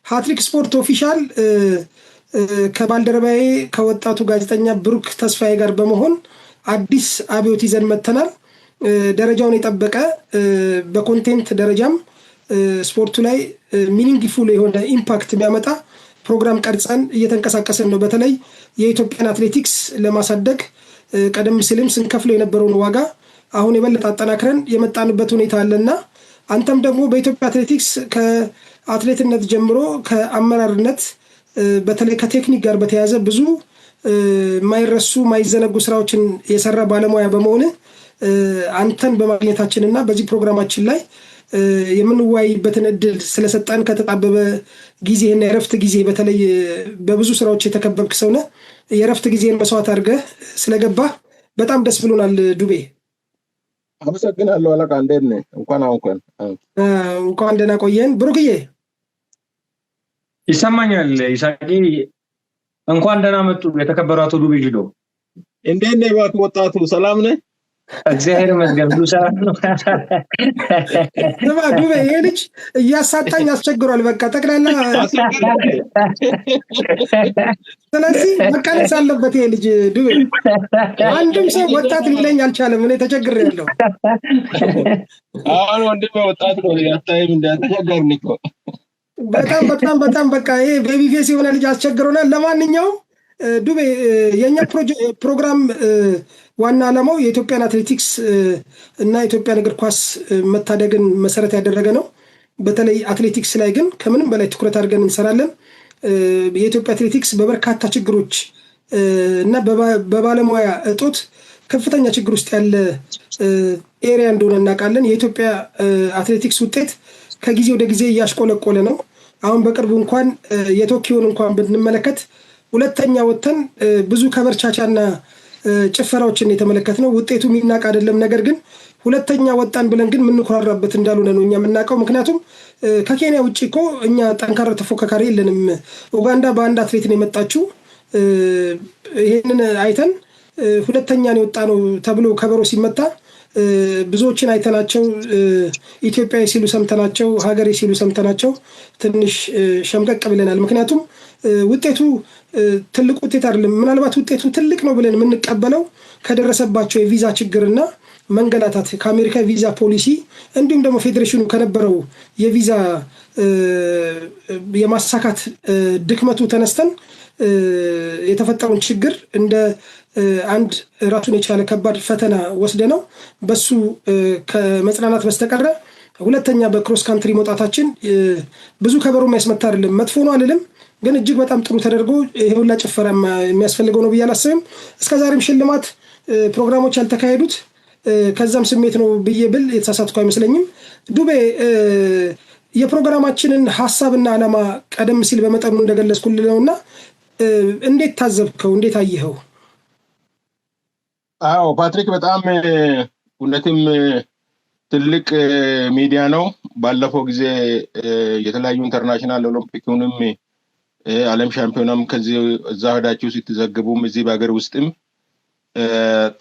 ሃትሪክ ስፖርት ኦፊሻል ከባልደረባዬ ከወጣቱ ጋዜጠኛ ብሩክ ተስፋዬ ጋር በመሆን አዲስ አብዮት ይዘን መጥተናል። ደረጃውን የጠበቀ፣ በ content ደረጃም ስፖርቱ ላይ meaningful የሆነ impact የሚያመጣ ፕሮግራም ቀርጸን እየተንቀሳቀስን ነው። በተለይ የኢትዮጵያን አትሌቲክስ ለማሳደግ ቀደም ሲልም ስንከፍለው የነበረውን ዋጋ አሁን የበለጠ አጠናክረን የመጣንበት ሁኔታ አለና፣ አንተም ደግሞ በኢትዮጵያ አትሌቲክስ ከአትሌትነት ጀምሮ ከአመራርነት፣ በተለይ ከቴክኒክ ጋር በተያያዘ ብዙ የማይረሱ የማይዘነጉ ስራዎችን የሰራ ባለሙያ በመሆንህ አንተን በማግኘታችን እና በዚህ ፕሮግራማችን ላይ የምንወያይበትን እድል ስለሰጠን፣ ከተጣበበ ጊዜና የረፍት ጊዜ፣ በተለይ በብዙ ስራዎች የተከበብክ ሰው ነህ፣ የረፍት ጊዜን መስዋዕት አድርገህ ስለገባህ በጣም ደስ ብሎናል ዱቤ። አመሰግናለሁ አለቃ። እንዴት ነህ? እንኳን አሁን እንኳን ደህና ቆየን። ብሩክዬ። ይሰማኛል ይሳቂ። እንኳን ደህና መጡ የተከበሩ አቶ ዱቤ ጅሎ። እንዴት ነህ እባክህ ወጣቱ፣ ሰላም ነህ? እግዚአብሔር ይመስገን፣ ሁሉ ሰላም ነው። ስማ ዱቤ፣ ይሄ ልጅ እያሳጣኝ አስቸግሯል። በቃ ጠቅላላ፣ ስለዚህ መቀነስ አለበት ይሄ ልጅ ዱቤ። አንድም ሰው ወጣት ሊለኝ አልቻለም። እኔ ተቸግሬያለሁ። አሁን ወንድሜ ወጣት ነው፣ አታይም? እንዳተቸገርን እኮ። በጣም በጣም በጣም፣ በቃ ይሄ baby face የሆነ ልጅ አስቸግሮናል። ለማንኛውም ዱቤ፣ የእኛ ፕሮግራም ዋና ዓላማው የኢትዮጵያን አትሌቲክስ እና የኢትዮጵያን እግር ኳስ መታደግን መሰረት ያደረገ ነው። በተለይ አትሌቲክስ ላይ ግን ከምንም በላይ ትኩረት አድርገን እንሰራለን። የኢትዮጵያ አትሌቲክስ በበርካታ ችግሮች እና በባለሙያ እጦት ከፍተኛ ችግር ውስጥ ያለ area እንደሆነ እናውቃለን። የኢትዮጵያ አትሌቲክስ ውጤት ከጊዜ ወደ ጊዜ እያሽቆለቆለ ነው። አሁን በቅርቡ እንኳን የቶኪዮን እንኳን ብንመለከት ሁለተኛ ወጥተን ብዙ ከበርቻቻና ጭፈራዎችን የተመለከትነው። ውጤቱ የሚናቅ አይደለም። ነገር ግን ሁለተኛ ወጣን ብለን ግን የምንኮራራበት እንዳልሆነ ነው እኛ የምናውቀው። ምክንያቱም ከኬንያ ውጭ እኮ እኛ ጠንካራ ተፎካካሪ የለንም። ኡጋንዳ በአንድ አትሌት ነው የመጣችው። ይሄንን አይተን ሁለተኛ ነው የወጣነው ተብሎ ከበሮ ሲመታ ብዙዎችን አይተናቸው፣ ኢትዮጵያዊ ሲሉ ሰምተናቸው፣ ሀገሬ ሲሉ ሰምተናቸው ትንሽ ሸምቀቅ ብለናል። ምክንያቱም ውጤቱ ትልቅ ውጤት አይደለም። ምናልባት ውጤቱ ትልቅ ነው ብለን የምንቀበለው ከደረሰባቸው የቪዛ ችግርና መንገላታት፣ ከአሜሪካ ቪዛ ፖሊሲ እንዲሁም ደግሞ ፌዴሬሽኑ ከነበረው የቪዛ የማሳካት ድክመቱ ተነስተን የተፈጠረውን ችግር እንደ አንድ ራሱን የቻለ ከባድ ፈተና ወስደነው በሱ ከመጽናናት በስተቀረ ሁለተኛ በ cross country መውጣታችን ብዙ ከበሮ የሚያስመታ አይደለም። መጥፎ ነው አልልም፣ ግን እጅግ በጣም ጥሩ ተደርጎ ይሄ ሁላ ጭፈራ የሚያስፈልገው ነው ብዬ አላስብም። እስከ ዛሬም ሽልማት ፕሮግራሞች ያልተካሄዱት ከዛም ስሜት ነው ብዬ ብል የተሳሳትኩ አይመስለኝም። ዱቤ፣ የፕሮግራማችንን ሀሳብና ዓላማ ቀደም ሲል በመጠኑ እንደገለጽኩልህ ነውና እንዴት ታዘብከው? እንዴት አየኸው? አዎ ፓትሪክ፣ በጣም እውነትም ትልቅ ሚዲያ ነው። ባለፈው ጊዜ የተለያዩ international ኦሎምፒክንም ዓለም ሻምፒዮናም ከዚህ እዛ ሄዳችሁ ስትዘግቡም እዚህ በሀገር ውስጥም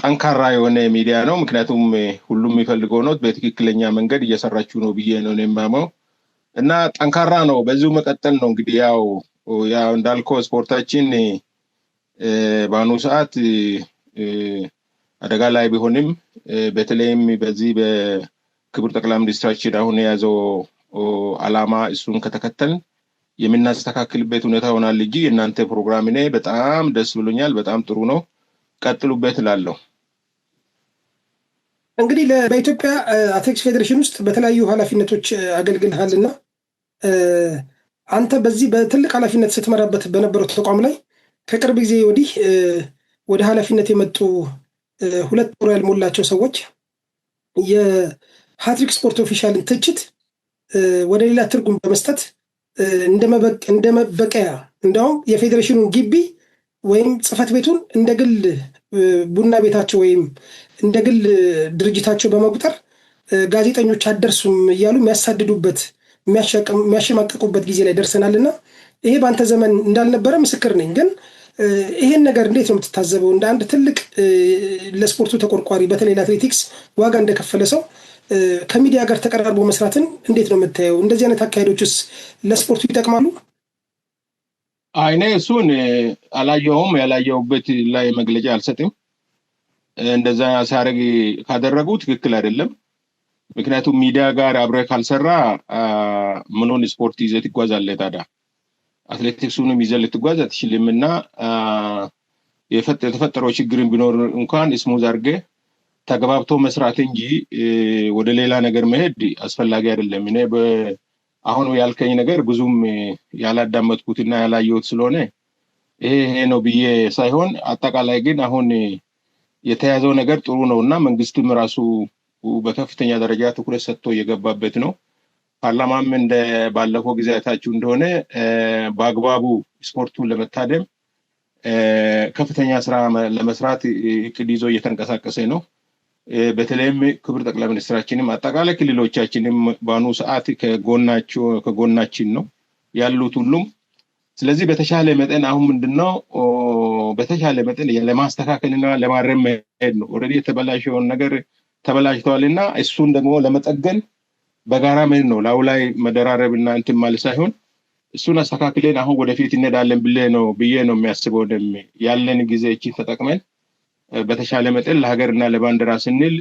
ጠንካራ የሆነ ሚዲያ ነው። ምክንያቱም ሁሉም የሚፈልገው ነው፣ በትክክለኛ መንገድ እየሰራችሁ ነው ብዬ ነው የማመው እና ጠንካራ ነው። በዚሁ መቀጠል ነው። እንግዲህ ያው እንዳልከው ስፖርታችን በአሁኑ ሰዓት አደጋ ላይ ቢሆንም፣ በተለይም በዚህ በክቡር ጠቅላይ ሚኒስትራችን አሁን የያዘው አላማ እሱን ከተከተልን የምናስተካክልበት ሁኔታ ይሆናል እንጂ የእናንተ ፕሮግራም እኔ በጣም ደስ ብሎኛል። በጣም ጥሩ ነው። ቀጥሉበት እላለሁ። እንግዲህ በኢትዮጵያ አትሌቲክስ ፌዴሬሽን ውስጥ በተለያዩ ኃላፊነቶች አገልግልሃልና አንተ በዚህ በትልቅ ኃላፊነት ስትመራበት በነበረው ተቋም ላይ ከቅርብ ጊዜ ወዲህ ወደ ኃላፊነት የመጡ 2 ወር ያልሞላቸው ሰዎች የሃትሪክ ስፖርት ኦፊሻልን ትችት ወደ ሌላ ትርጉም በመስጠት እንደ መበቀያ እንዲያውም የፌዴሬሽኑን ግቢ ወይም ጽሕፈት ቤቱን እንደ ግል ቡና ቤታቸው ወይም እንደ ግል ድርጅታቸው በመቁጠር ጋዜጠኞች አትደርሱም እያሉ የሚያሳድዱበት፣ የሚያሸማቀቁበት ጊዜ ላይ ደርሰናል እና ይሄ በአንተ ዘመን እንዳልነበረ ምስክር ነኝ። ግን ይሄን ነገር እንዴት ነው የምትታዘበው? እንደ አንድ ትልቅ ለስፖርቱ ተቆርቋሪ፣ በተለይ ለአትሌቲክስ ዋጋ እንደከፈለ ሰው ከሚዲያ ጋር ተቀራርቦ መስራትን እንዴት ነው የምታየው? እንደዚህ አይነት አካሄዶችስ ለስፖርቱ ይጠቅማሉ? እኔ እሱን አላየሁም። ያላየሁበት ላይ መግለጫ አልሰጥም። እንደዛ ሲያደርግ ካደረጉ ትክክል አይደለም። ምክንያቱም ሚዲያ ጋር አብረህ ካልሰራ ምኑን ስፖርት ይዘህ ትጓዛለህ ታዲያ? አትሌቲክሱንም ይዘህ ልትጓዝ አትችልም። እና የተፈጠረው ችግርን ቢኖር እንኳን smooth አድርገህ ተግባብቶ መስራት እንጂ ወደ ሌላ ነገር መሄድ አስፈላጊ አይደለም። እኔ አሁን ያልከኝ ነገር ብዙም ያላዳመጥኩትና ያላየሁት ስለሆነ ይሄ ይሄ ነው ብዬ ሳይሆን፣ አጠቃላይ ግን አሁን የተያዘው ነገር ጥሩ ነው እና መንግስትም ራሱ በከፍተኛ ደረጃ ትኩረት ሰጥቶ እየገባበት ነው። ፓርላማም እንደ ባለፈው ጊዜ አይታችሁ እንደሆነ በአግባቡ ስፖርቱን ለመታደም ከፍተኛ ስራ ለመስራት እቅድ ይዞ እየተንቀሳቀሰ ነው። በተለይም ክቡር ጠቅላይ ሚኒስትራችንም አጠቃላይ ክልሎቻችንም በአሁኑ ሰዓት ከጎናቸው ከጎናችን ነው ያሉት ሁሉም። ስለዚህ በተሻለ መጠን አሁን ምንድነው፣ በተሻለ መጠን ለማስተካከልና ለማረም መሄድ ነው። Already የተበላሸውን ነገር ተበላሽተዋል እና እሱን ደግሞ ለመጠገን በጋራ መሄድ ነው። ላዩ ላይ መደራረብ እና እንትን ማለት ሳይሆን እሱን አስተካክለን አሁን ወደፊት እንሄዳለን ብዬ ነው የሚያስበው። ያለን ጊዜ እችን ተጠቅመን በተሻለ መጠን ለሀገርና ለባንዲራ ስንል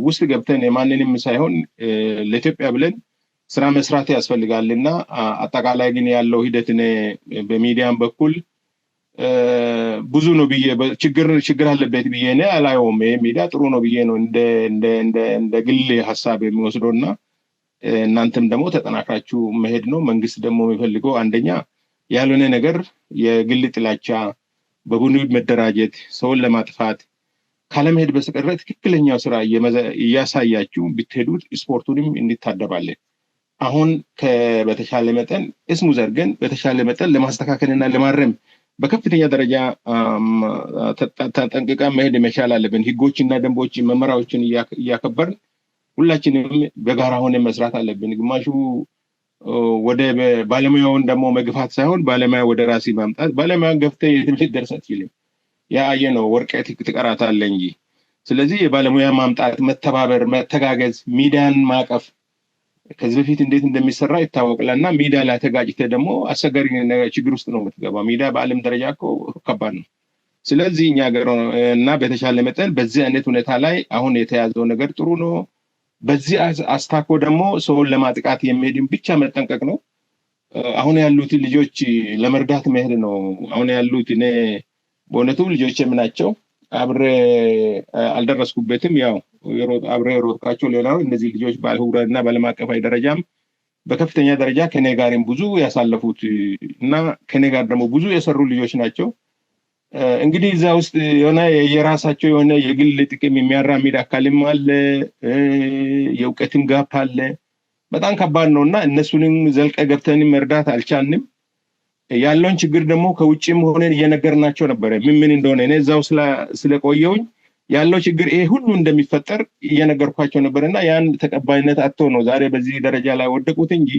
ውስጥ ገብተን የማንንም ሳይሆን ለኢትዮጵያ ብለን ስራ መስራት ያስፈልጋል። እና አጠቃላይ ግን ያለው ሂደት እኔ በሚዲያም በኩል ብዙ ነው ብዬ ችግር ችግር አለበት ብዬ እኔ አላየውም። ይሄ ሚዲያ ጥሩ ነው ብዬ ነው እንደ ግል ሀሳብ የሚወስደው። እና እናንተም ደግሞ ተጠናክራችሁ መሄድ ነው። መንግስት ደግሞ የሚፈልገው አንደኛ ያልሆነ ነገር የግል ጥላቻ፣ በቡድን መደራጀት፣ ሰውን ለማጥፋት ካለመሄድ በስተቀር ትክክለኛው ስራ እያሳያችሁ ብትሄዱት ስፖርቱንም እንታደባለን። አሁን በተሻለ መጠን smooth አድርገን በተሻለ መጠን ለማስተካከልና ለማረም በከፍተኛ ደረጃ ተጠንቅቀን መሄድ መቻል አለብን። ህጎችና ደንቦችን መመሪያዎችን እያከበርን ሁላችንም በጋራ ሆነን መስራት አለብን። ግማሹ ወደ ባለሙያውን ደግሞ መግፋት ሳይሆን ባለሙያ ወደ ራሲ ማምጣት። ባለሙያን ገፍተህ የትም ልትደርስ አትችልም። ያ ነው፣ ወርቀት ትቀራታለህ እንጂ። ስለዚህ የባለሙያ ማምጣት፣ መተባበር፣ መተጋገዝ፣ ሚዲያን ማቀፍ ከዚህ በፊት እንዴት እንደሚሰራ ይታወቃል። እና ሚዲያ ላይ ተጋጭተህ ደግሞ አስቸጋሪ ችግር ውስጥ ነው የምትገባው። ሚዲያ በዓለም ደረጃ እኮ ከባድ ነው። ስለዚህ እኛ ሀገር እና በተሻለ መጠን በዚህ አይነት ሁኔታ ላይ አሁን የተያዘው ነገር ጥሩ ነው። በዚህ አስታኮ ደግሞ ሰውን ለማጥቃት የሚሄድን ብቻ መጠንቀቅ ነው። አሁን ያሉት ልጆች ለመርዳት መሄድ ነው። አሁን ያሉት እኔ በእውነቱ ልጆቼም ናቸው። አብሬ አልደረስኩበትም። ያው አብሬ የሮጥኳቸው ሌላ ነው። እነዚህ ልጆች በአህጉራዊ እና በዓለም አቀፋዊ ደረጃም በከፍተኛ ደረጃ ከኔ ጋርም ብዙ ያሳለፉት እና ከኔ ጋር ደግሞ ብዙ የሰሩ ልጆች ናቸው። እንግዲህ እዛ ውስጥ የሆነ የራሳቸው የሆነ የግል ጥቅም የሚያራምድ አካልም አለ፣ የእውቀትም gap አለ። በጣም ከባድ ነው እና እነሱንም ዘልቀ ገብተን መርዳት አልቻልንም። ያለውን ችግር ደግሞ ከውጭም ሆነን እየነገርናቸው ነበረ ምን ምን እንደሆነ። እኔ እዛው ስለቆየውኝ ያለው ችግር ይሄ ሁሉ እንደሚፈጠር እየነገርኳቸው ነበር እና ያን ተቀባይነት አጥቶ ነው ዛሬ በዚህ ደረጃ ላይ ወደቁት እንጂ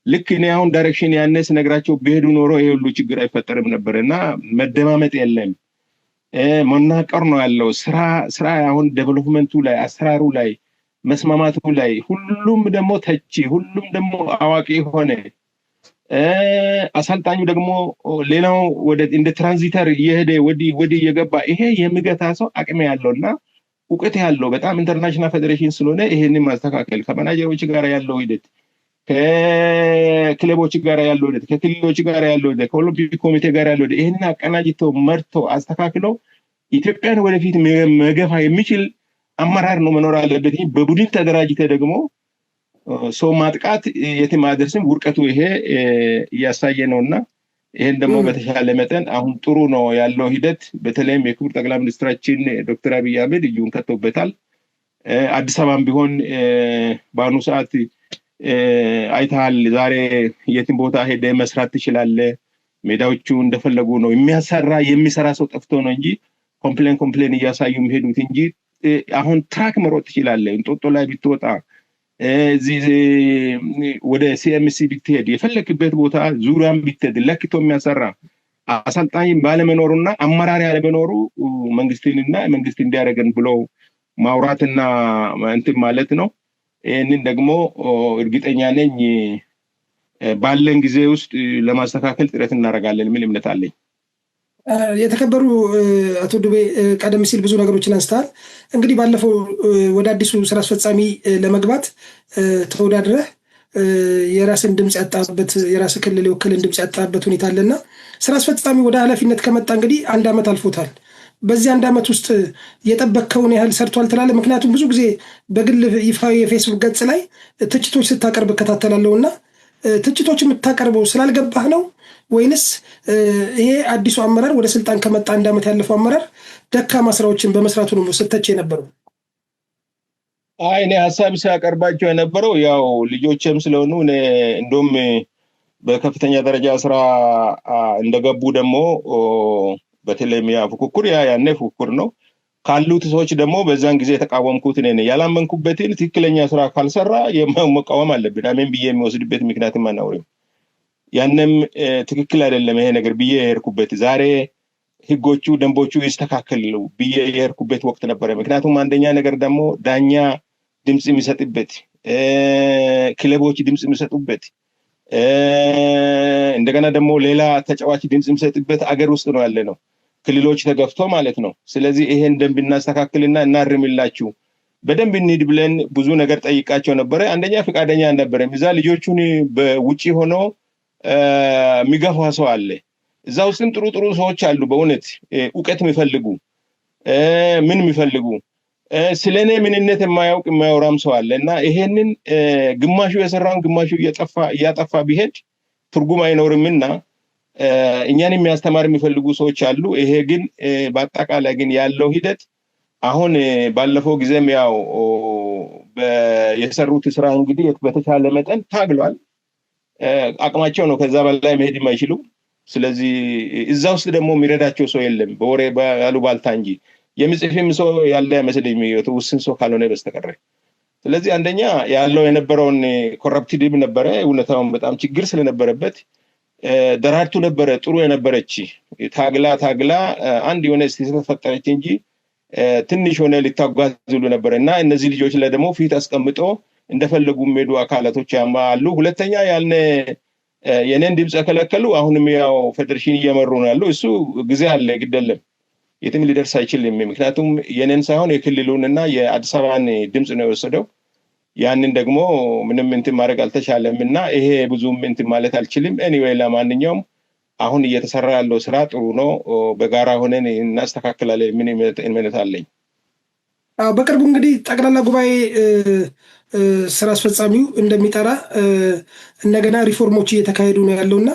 ልክ እኔ አሁን direction ያኔ ስነግራቸው ቢሄዱ ኖሮ ይሄ ሁሉ ችግር አይፈጠርም ነበር። እና መደማመጥ የለም፣ መናቀር ነው ያለው። ስራ ስራ አሁን development ኡ ላይ፣ አሰራሩ ላይ፣ መስማማቱ ላይ ሁሉም ደግሞ ተቺ፣ ሁሉም ደግሞ አዋቂ ሆነ። አሰልጣኙ ደግሞ ሌላው ወደ እንደ transitor እየሄደ ወዲህ ወዲህ እየገባ ይሄ የሚገታ ሰው አቅም ያለው እና እውቀት ያለው በጣም international ፌዴሬሽን ስለሆነ ይሄንን ማስተካከል፣ ከማናጀሮች ጋር ያለው ሂደት፣ ከክለቦች ጋር ያለው ሂደት፣ ከክልሎች ጋር ያለው ሂደት፣ ከኦሎምፒክ ኮሚቴ ጋር ያለው ሂደት ይህንን አቀናጅቶ መርቶ አስተካክሎ ኢትዮጵያን ወደፊት መገፋ የሚችል አመራር ነው መኖር አለበት። በቡድን ተደራጅተ ደግሞ ሰው ማጥቃት የትም አያደርስም። ውድቀቱ ይሄ እያሳየ ነው እና ይሄን ደግሞ በተሻለ መጠን አሁን ጥሩ ነው ያለው ሂደት። በተለይም የክቡር ጠቅላይ ሚኒስትራችን ዶክተር አብይ አህመድ እጁን ከቶበታል። አዲስ አበባም ቢሆን በአሁኑ ሰዓት አይተሃል። ዛሬ የትም ቦታ ሄደ መስራት ትችላለህ። ሜዳዎቹ እንደፈለጉ ነው የሚያሰራ። የሚሰራ ሰው ጠፍቶ ነው እንጂ complain complain እያሳዩ የሚሄዱት እንጂ አሁን track መሮጥ ትችላለህ። እንጦጦ ላይ ብትወጣ፣ እዚህ ወደ ሲኤምሲ ብትሄድ፣ የፈለክበት ቦታ ዙሪያን ብትሄድ ለክቶ የሚያሰራ አሰልጣኝ ባለመኖሩና አመራር ያለመኖሩ መንግስትንና መንግስት እንዲያደርገን ብሎ ማውራትና እንትን ማለት ነው። ይህንን ደግሞ እርግጠኛ ነኝ ባለን ጊዜ ውስጥ ለማስተካከል ጥረት እናደርጋለን የሚል እምነት አለኝ። የተከበሩ አቶ ዱቤ፣ ቀደም ሲል ብዙ ነገሮችን አንስተሃል። እንግዲህ ባለፈው ወደ አዲሱ ስራ አስፈጻሚ ለመግባት ተወዳድረህ የራስን ድምፅ ያጣበት፣ የራስ ክልል የወከልን ድምፅ ያጣበት ሁኔታ አለና ስራ አስፈጻሚ ወደ ኃላፊነት ከመጣ እንግዲህ አንድ ዓመት አልፎታል። በዚህ አንድ ዓመት ውስጥ የጠበቅከውን ያህል ሰርቷል ትላለህ? ምክንያቱም ብዙ ጊዜ በግል ይፋዊ የፌስቡክ ገጽ ላይ ትችቶች ስታቀርብ እከታተላለሁ እና ትችቶች የምታቀርበው ስላልገባህ ነው ወይንስ ይሄ አዲሱ አመራር፣ ወደ ስልጣን ከመጣ አንድ ዓመት ያለፈው አመራር ደካማ ስራዎችን በመስራቱ ነው ስተች የነበረው? አይ፣ እኔ ሀሳብ ሲያቀርባቸው የነበረው ያው ልጆችም ስለሆኑ፣ እኔ እንደውም በከፍተኛ ደረጃ ስራ እንደገቡ ደግሞ በተለይም ያ ፉክክር፣ ያ ያኔ ፉክክር ነው፣ ካሉት ሰዎች ደግሞ በዛን ጊዜ የተቃወምኩት እኔ ነኝ። ያላመንኩበትን ትክክለኛ ስራ ካልሰራ መቃወም አለብን። አሜን ብዬ የሚወስድበት ምክንያትም አናውርም። ያንም ትክክል አይደለም ይሄ ነገር ብዬ የሄድኩበት፣ ዛሬ ህጎቹ ደንቦቹ ይስተካከሉ ብዬ የሄድኩበት ወቅት ነበረ። ምክንያቱም አንደኛ ነገር ደግሞ ዳኛ ድምፅ የሚሰጥበት፣ ክለቦች ድምፅ የሚሰጡበት፣ እንደገና ደግሞ ሌላ ተጫዋች ድምፅ የሚሰጥበት አገር ውስጥ ነው ያለ ነው። ክልሎች ተገፍቶ ማለት ነው። ስለዚህ ይሄን ደንብ እናስተካክልና እናርምላችሁ፣ በደንብ እንሂድ ብለን ብዙ ነገር ጠይቃቸው ነበረ። አንደኛ ፈቃደኛ አልነበረም። እዛ ልጆቹን በውጪ ሆኖ የሚገፋ ሰው አለ። እዛ ውስጥም ጥሩ ጥሩ ሰዎች አሉ። በእውነት እውቀት የሚፈልጉ፣ ምን የሚፈልጉ፣ ስለ እኔ ምንነት የማያውቅ የማያወራም ሰው አለ። እና ይሄንን ግማሹ የሰራውን ግማሹ እያጠፋ ቢሄድ ትርጉም አይኖርምና እኛን የሚያስተማር የሚፈልጉ ሰዎች አሉ። ይሄ ግን በአጠቃላይ ግን ያለው ሂደት አሁን ባለፈው ጊዜም ያው የሰሩት ስራ እንግዲህ በተቻለ መጠን ታግሏል። አቅማቸው ነው፣ ከዛ በላይ መሄድ የማይችሉ። ስለዚህ እዛ ውስጥ ደግሞ የሚረዳቸው ሰው የለም በወሬ ባሉባልታ እንጂ፣ የሚጽፍም ሰው ያለ አይመስለኝም ውስን ሰው ካልሆነ በስተቀር። ስለዚህ አንደኛ ያለው የነበረውን corrupted ም ነበረ፣ እውነታውን በጣም ችግር ስለነበረበት ደራርቱ ነበረ ጥሩ የነበረች፣ ታግላ ታግላ አንድ የሆነ ስህተት ፈጠረች እንጂ ትንሽ ሆነ ሊታጓዝ ሁሉ ነበረ። እና እነዚህ ልጆች ላይ ደግሞ ፊት አስቀምጦ እንደፈለጉ የሚሄዱ አካላቶች አሉ። ሁለተኛ ያልነ የኔን ድምፅ የከለከሉ አሁንም ያው ፌዴሬሽን እየመሩ ነው ያሉ። እሱ ጊዜ አለ፣ ግድ የለም፣ የትም ሊደርስ አይችልም። ምክንያቱም የኔን ሳይሆን የክልሉን እና የአዲስ አበባን ድምፅ ነው የወሰደው። ያንን ደግሞ ምንም እንትን ማድረግ አልተቻለም እና ይሄ ብዙም እንትን ማለት አልችልም። Anyway ለማንኛውም አሁን እየተሰራ ያለው ስራ ጥሩ ነው። በጋራ ሆነን እናስተካክላለን ምን እምነት አለኝ። በቅርቡ እንግዲህ ጠቅላላ ጉባኤ ስራ አስፈጻሚው እንደሚጠራ፣ እንደገና ሪፎርሞች እየተካሄዱ ነው ያለው እና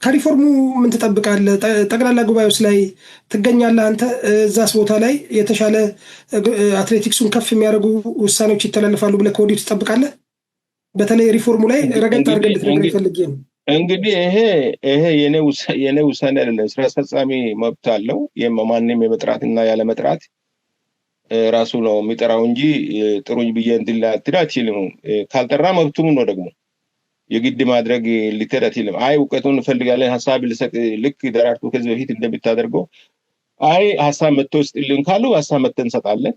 ከሪፎርሙ ምን ትጠብቃለህ? ጠቅላላ ጉባኤውስ ላይ ትገኛለህ አንተ? እዛስ ቦታ ላይ የተሻለ አትሌቲክሱን ከፍ የሚያደርጉ ውሳኔዎች ይተላለፋሉ ብለህ ከወዲሁ ትጠብቃለህ? በተለይ ሪፎርሙ ላይ ረገጥ አድርገህ እንድትነግረኝ ፈልጌ ነው። እንግዲህ ይሄ የኔ ውሳኔ አይደለም። ስራ አስፈጻሚ መብት አለው። ማንም የመጥራትና ያለመጥራት ራሱ ነው የሚጠራው እንጂ ጥሩኝ ብዬ እንትን ላትል አትችልም። ካልጠራ መብቱም ነው ደግሞ፣ የግድ ማድረግ ልትሄድ አትችልም። አይ እውቀቱን እንፈልጋለን፣ ሀሳብ ልሰጥ፣ ልክ ደራርቱ ከዚህ በፊት እንደምታደርገው፣ አይ ሀሳብ መጥቶ ስጥልን ካሉ ሀሳብ መጥተን እንሰጣለን።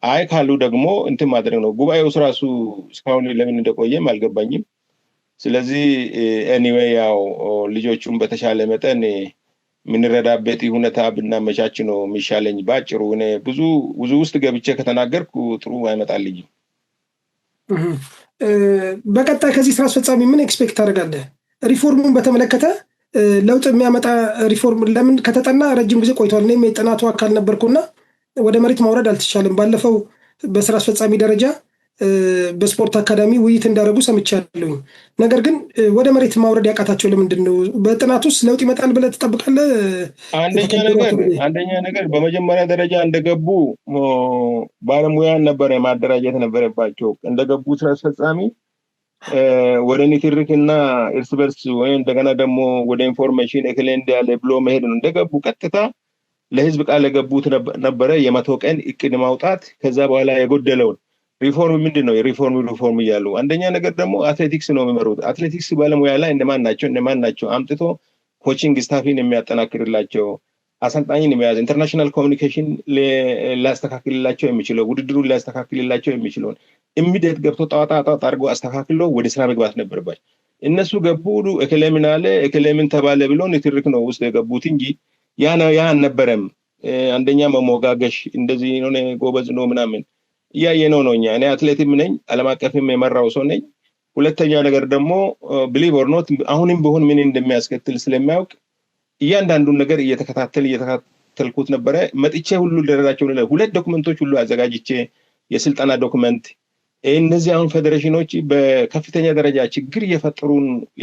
አይ ካሉ ደግሞ እንትን ማድረግ ነው። ጉባኤው ራሱ እስካሁን ለምን እንደቆየም አልገባኝም። ስለዚህ anyway ያው ልጆቹን በተሻለ መጠን የምንረዳበት ሁኔታ ብናመቻች ነው የሚሻለኝ። በአጭሩ እኔ ብዙ ብዙ ውስጥ ገብቼ ከተናገርኩ ጥሩ አይመጣልኝም። በቀጣይ ከዚህ ስራ አስፈጻሚ ምን expect ታደርጋለህ? ሪፎርሙን በተመለከተ ለውጥ የሚያመጣ ሪፎርም፣ ለምን ከተጠና ረጅም ጊዜ ቆይቷል። እኔም የጥናቱ አካል ነበርኩና ወደ መሬት ማውረድ አልተቻለም። ባለፈው በስራ አስፈጻሚ ደረጃ በስፖርት አካዳሚ ውይይት እንዳደረጉ ሰምቻለሁኝ። ነገር ግን ወደ መሬት ማውረድ ያቃታቸው ለምንድን ነው? በጥናት ውስጥ ለውጥ ይመጣል ብለህ ትጠብቃለህ? አንደኛ ነገር በመጀመሪያ ደረጃ እንደገቡ ባለሙያን ነበረ ማደራጀት ነበረባቸው። እንደገቡ ስራ አስፈጻሚ ወደ ንትርክ እና እርስ በርስ ወይ እንደገና ደግሞ ወደ information እክሌ እንዲያለ ብሎ መሄድ ነው። እንደገቡ ቀጥታ ለህዝብ ቃል የገቡት ነበረ የ100 ቀን እቅድ ማውጣት፣ ከዛ በኋላ የጎደለውን ሪፎርም ምንድን ነው? የሪፎርም ሪፎርም እያሉ አንደኛ ነገር ደግሞ አትሌቲክስ ነው የሚመሩት። አትሌቲክስ ባለሙያ ላይ እነማን ናቸው፣ እነማን ናቸው አምጥቶ coaching staff ን የሚያጠናክርላቸው፣ አሰልጣኝን የመያዝ፣ international communication ሊያስተካክልላቸው የሚችለው፣ ውድድሩን ሊያስተካክልላቸው የሚችለውን immediate ገብቶ ጣጣ ጣጣ አድርጎ አስተካክሎ ወደ ስራ መግባት ነበረባቸው። እነሱ ገቡ፣ እከሌ ምን አለ፣ እከሌ ምን ተባለ ብሎ ንትርክ ነው ውስጥ የገቡት እንጂ ያ ነው ያ አልነበረም። አንደኛ መሞጋገሽ እንደዚህ ሆነ ጎበዝ ነው ምናምን እያየነው ነው እኛ። እኔ አትሌትም ነኝ፣ ዓለም አቀፍም የመራው ሰው ነኝ። ሁለተኛ ነገር ደግሞ believe or not አሁንም ቢሆን ምን እንደሚያስከትል ስለሚያውቅ እያንዳንዱን ነገር እየተከታተልኩት ነበረ። መጥቼ ሁሉ ደረጃቸው ሁለት document ኦች ሁሉ አዘጋጅቼ፣ የስልጠና document፣ እነዚህ አሁን ፌዴሬሽኖች በከፍተኛ ደረጃ ችግር እየፈጠሩ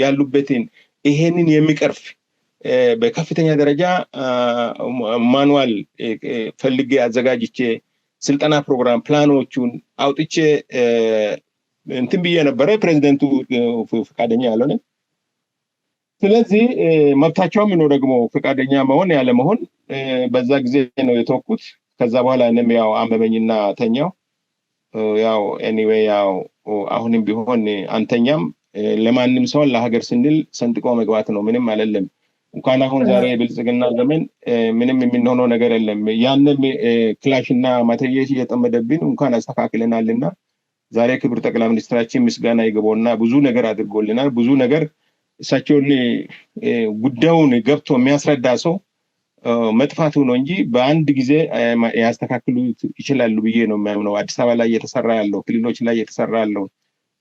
ያሉበትን ይሄንን የሚቀርፍ በከፍተኛ ደረጃ manual ፈልጌ አዘጋጅቼ፣ ስልጠና ፕሮግራም ፕላኖቹን አውጥቼ እንትን ብዬ ነበረ። ፕሬዚደንቱ ፈቃደኛ ያልሆነ፣ ስለዚህ መብታቸውም ነው ደግሞ ፈቃደኛ መሆን ያለ መሆን። በዛ ጊዜ ነው የተወኩት። ከዛ በኋላ እኔም ያው አመመኝና ተኛው። ያው anyway ያው አሁንም ቢሆን አንተኛም። ለማንም ሰው ለሀገር ስንል ሰንጥቆ መግባት ነው። ምንም አይደለም። እንኳን አሁን ዛሬ የብልጽግና ዘመን ምንም የምንሆነው ነገር የለም። ያንም ክላሽ እና መትረየስ እየጠመደብን እንኳን አስተካክለናልና ዛሬ ክብር ጠቅላይ ሚኒስትራችን ምስጋና ይግባውና ብዙ ነገር አድርጎልናል። ብዙ ነገር እሳቸውን ጉዳዩን ገብቶ የሚያስረዳ ሰው መጥፋቱ ነው እንጂ በአንድ ጊዜ ያስተካክሉት ይችላሉ ብዬ ነው የሚያምነው። አዲስ አበባ ላይ እየተሰራ ያለው፣ ክልሎች ላይ እየተሰራ ያለው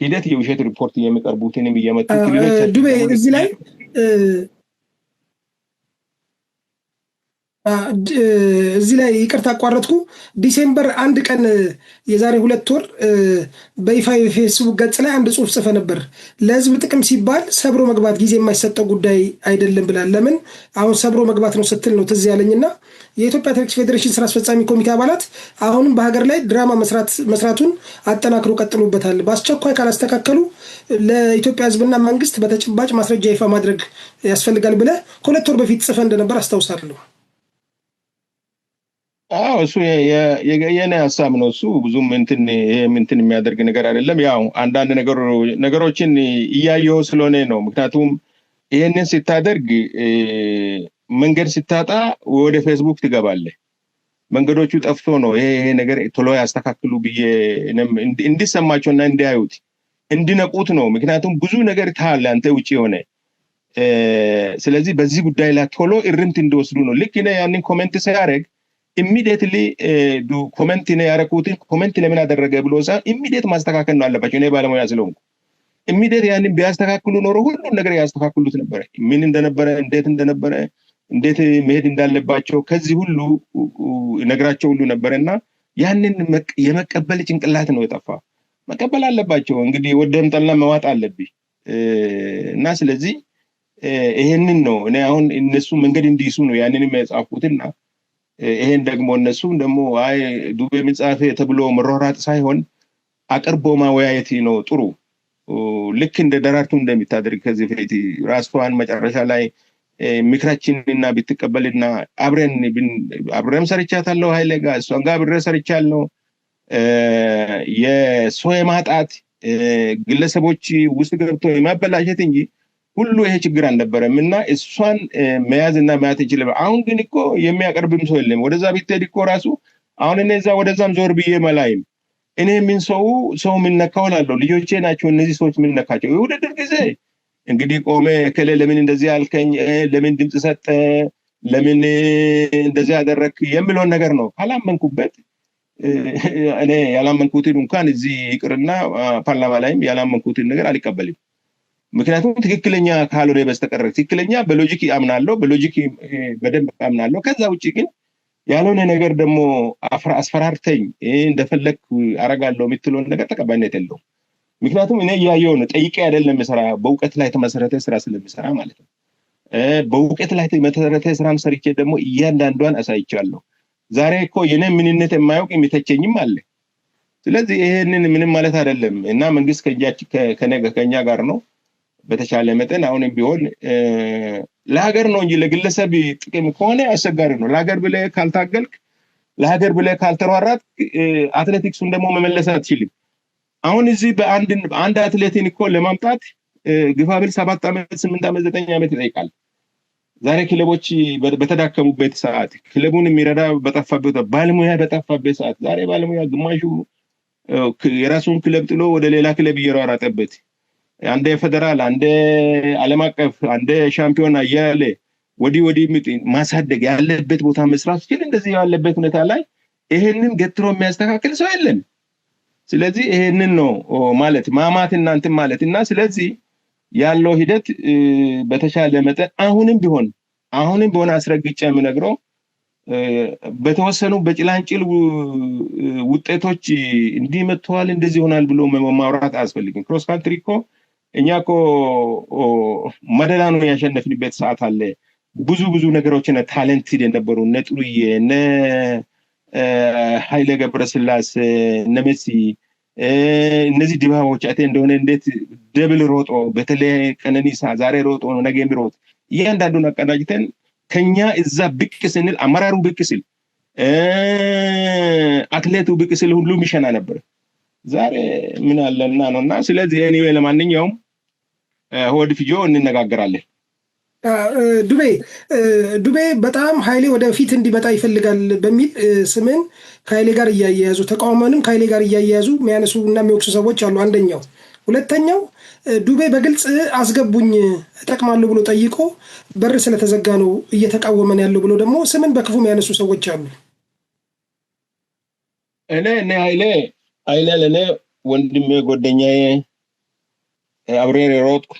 ሂደት፣ የውሸት ሪፖርት የሚቀርቡትንም እየመጡ ክልሎች ዱቤ፣ እዚህ ላይ እዚህ ላይ ይቅርታ አቋረጥኩ። December 1 ቀን የዛሬ 2 ወር በይፋ የፌስቡክ ገጽ ላይ አንድ ጽሁፍ ጽፈ ነበር። ለህዝብ ጥቅም ሲባል ሰብሮ መግባት ጊዜ የማይሰጠው ጉዳይ አይደለም ብላል። ለምን አሁን ሰብሮ መግባት ነው ስትል ነው ትዝ ያለኝና የኢትዮጵያ አትሌቲክስ ፌዴሬሽን ስራ አስፈጻሚ ኮሚቴ አባላት አሁንም በሀገር ላይ ድራማ መስራቱን አጠናክሮ ቀጥሎበታል። በአስቸኳይ ካላስተካከሉ ለኢትዮጵያ ህዝብና መንግስት በተጨባጭ ማስረጃ ይፋ ማድረግ ያስፈልጋል ብለህ ከ2 ወር በፊት ጽፈ እንደነበር አስታውሳለሁ። አዎ፣ እሱ የኔ ሀሳብ ነው። እሱ ብዙም እንትን እንትን የሚያደርግ ነገር አይደለም። ያው አንዳንድ ነገሮችን እያየሁ ስለሆነ ነው። ምክንያቱም ይህንን ስታደርግ መንገድ ስታጣ ወደ ፌስቡክ ትገባለህ። መንገዶቹ ጠፍቶ ነው ይሄ ይሄ ነገር ቶሎ ያስተካክሉ ብዬ እንዲሰማቸውና እንዲያዩት እንዲነቁት ነው። ምክንያቱም ብዙ ነገር ታያለህ አንተ ውጭ የሆነ። ስለዚህ በዚህ ጉዳይ ላይ ቶሎ እርምት እንዲወስዱ ነው። ልክ እኔ ያንን comment ሲያደርግ immediately comment ያደረኩትን comment ለምን አደረገ ብሎ ሳይሆን immediate ማስተካከል ነው አለባቸው። እኔ ባለሙያ ስለሆንኩ immediate ያንን ቢያስተካክሉ ኖሮ ሁሉን ነገር ያስተካክሉት ነበረ። ምን እንደነበረ፣ እንዴት እንደነበረ፣ እንዴት መሄድ እንዳለባቸው ከዚህ ሁሉ ነግራቸው ሁሉ ነበረ እና ያንን የመቀበል ጭንቅላት ነው የጠፋ። መቀበል አለባቸው። እንግዲህ ወደም ጠላ መዋጥ አለብኝ እና ስለዚህ ይሄንን ነው እኔ አሁን እነሱ መንገድ እንዲይሱ ነው ያንንም የጻፍኩትና ይሄን ደግሞ እነሱም ደግሞ አይ ዱቤ ምን ጻፈ ተብሎ መሯሯጥ ሳይሆን አቅርቦ ማወያየት ነው ጥሩ። ልክ እንደ ደራርቱ እንደሚታደርግ ከዚህ በፊት ራስዋን መጨረሻ ላይ ምክራችንና ብትቀበልና አብረን አብረም ሰርቻታለሁ፣ ኃይሌ ጋር እሷን ጋር አብሬ ሰርቻለሁ። የሰው የማጣት፣ ግለሰቦች ውስጥ ገብቶ የማበላሸት እንጂ ሁሉ ይሄ ችግር አልነበረም እና እሷን መያዝ እና መያዝ ይችላል። አሁን ግን እኮ የሚያቀርብም ሰው የለም። ወደዛ ቢትሄድ እኮ ራሱ አሁን እኔ እዛ ወደዛም ዞር ብዬ መላይም እኔ ምን ሰው ሰው የምነካው እላለሁ። ልጆቼ ናቸው እነዚህ ሰዎች የምነካቸው። የውድድር ጊዜ እንግዲህ ቆሜ እከሌ ለምን እንደዚህ አልከኝ፣ ለምን ድምፅ ሰጠ፣ ለምን እንደዚህ አደረክ የሚለውን ነገር ነው። ካላመንኩበት እኔ ያላመንኩትን እንኳን እዚህ ይቅርና ፓርላማ ላይም ያላመንኩትን ነገር አልቀበልም። ምክንያቱም ትክክለኛ ካልሆነ በስተቀር ትክክለኛ በ logic አምናለሁ፣ በ logic በደንብ አምናለሁ። ከዛ ውጭ ግን ያልሆነ ነገር ደግሞ አስፈራርተኝ እንደፈለግ አረጋለሁ የምትለውን ነገር ተቀባይነት የለውም። ምክንያቱም እኔ እያየሁ ነው፣ ጠይቄ አይደለም የምሰራ፣ በእውቀት ላይ የተመሰረተ ስራ ስለምሰራ ማለት ነው። በእውቀት ላይ የተመሰረተ ስራም ሰርቼ ደግሞ እያንዳንዷን አሳይቻለሁ። ዛሬ እኮ የኔ ምንነት የማያውቅ የሚተቸኝም አለ። ስለዚህ ይሄንን ምንም ማለት አይደለም እና መንግስት ከኛ ጋር ነው። በተቻለ መጠን አሁንም ቢሆን ለሀገር ነው እንጂ ለግለሰብ ጥቅም ከሆነ አስቸጋሪ ነው። ለሀገር ብለህ ካልታገልክ፣ ለሀገር ብለህ ካልተሯሯጥክ አትሌቲክሱን ደግሞ መመለስ አትችልም። አሁን እዚህ በአንድ አንድ አትሌትን እኮ ለማምጣት ግፋ ቢል 7 ዓመት፣ 8 ዓመት፣ 9 ዓመት ይጠይቃል። ዛሬ ክለቦች በተዳከሙበት ሰዓት፣ ክለቡን የሚረዳ በጠፋበት፣ ባለሙያ በጠፋበት ሰዓት፣ ዛሬ ባለሙያ ግማሹ የራሱን ክለብ ጥሎ ወደ ሌላ ክለብ እየሯሯጠበት፣ አንዴ ፌደራል፣ አንዴ ዓለም አቀፍ፣ አንዴ ሻምፒዮና እያለ ወዲህ ወዲህ ማሳደግ ያለበት ቦታ መስራት ሲችል እንደዚህ ያለበት ሁኔታ ላይ ይሄንን ገትሮ የሚያስተካክል ሰው የለም። ስለዚህ ይሄንን ነው ማለት ማማት እናንተም ማለት። እና ስለዚህ ያለው ሂደት በተሻለ መጠን አሁንም ቢሆን አስረግጬ የምነግረው በተወሰኑ በጭላንጭል ውጤቶች እንዲህ መጥተዋል፣ እንደዚህ ይሆናል ብሎ ማውራት አያስፈልግም። Cross country እኮ እኛ እኮ መደዳ ነው ያሸነፍንበት ሰዓት አለ። ብዙ ብዙ ነገሮች talented የነበሩ፣ እነ ጥሩዬ፣ እነ ኃይሌ ገብረስላሴ፣ እነ መሲ፣ እነዚህ ድባቦች አይተህ እንደሆነ እንዴት double ሮጦ፣ በተለይ ቀነኒሳ ዛሬ ሮጦ ነው ነገ የሚሮጥ፣ እያንዳንዱን አቀናጅተን ከኛ እዛ ብቅ ስንል፣ አመራሩ ብቅ ስል፣ አትሌቱ ብቅ ስል ሁሉም ይሸና ነበር። ዛሬ ምን አለና ነው? እና ስለዚህ anyway ለማንኛውም ሆድ ፍጆ እንነጋገራለን። ዱቤ፣ ዱቤ በጣም ኃይሌ ወደፊት እንዲመጣ ይፈልጋል በሚል ስምን ከኃይሌ ጋር እያያያዙ፣ ተቃውሞንም ከኃይሌ ጋር እያያያዙ የሚያነሱ እና የሚወቅሱ ሰዎች አሉ። አንደኛው። ሁለተኛው ዱቤ በግልጽ አስገቡኝ እጠቅማለሁ ብሎ ጠይቆ በር ስለተዘጋ ነው እየተቃወመን ያለው ብሎ ደግሞ ስምን በክፉ የሚያነሱ ሰዎች አሉ። እኔ ኃይሌ ለእኔ ወንድሜ፣ ጓደኛዬ፣ አብሬ ሮጥኩ።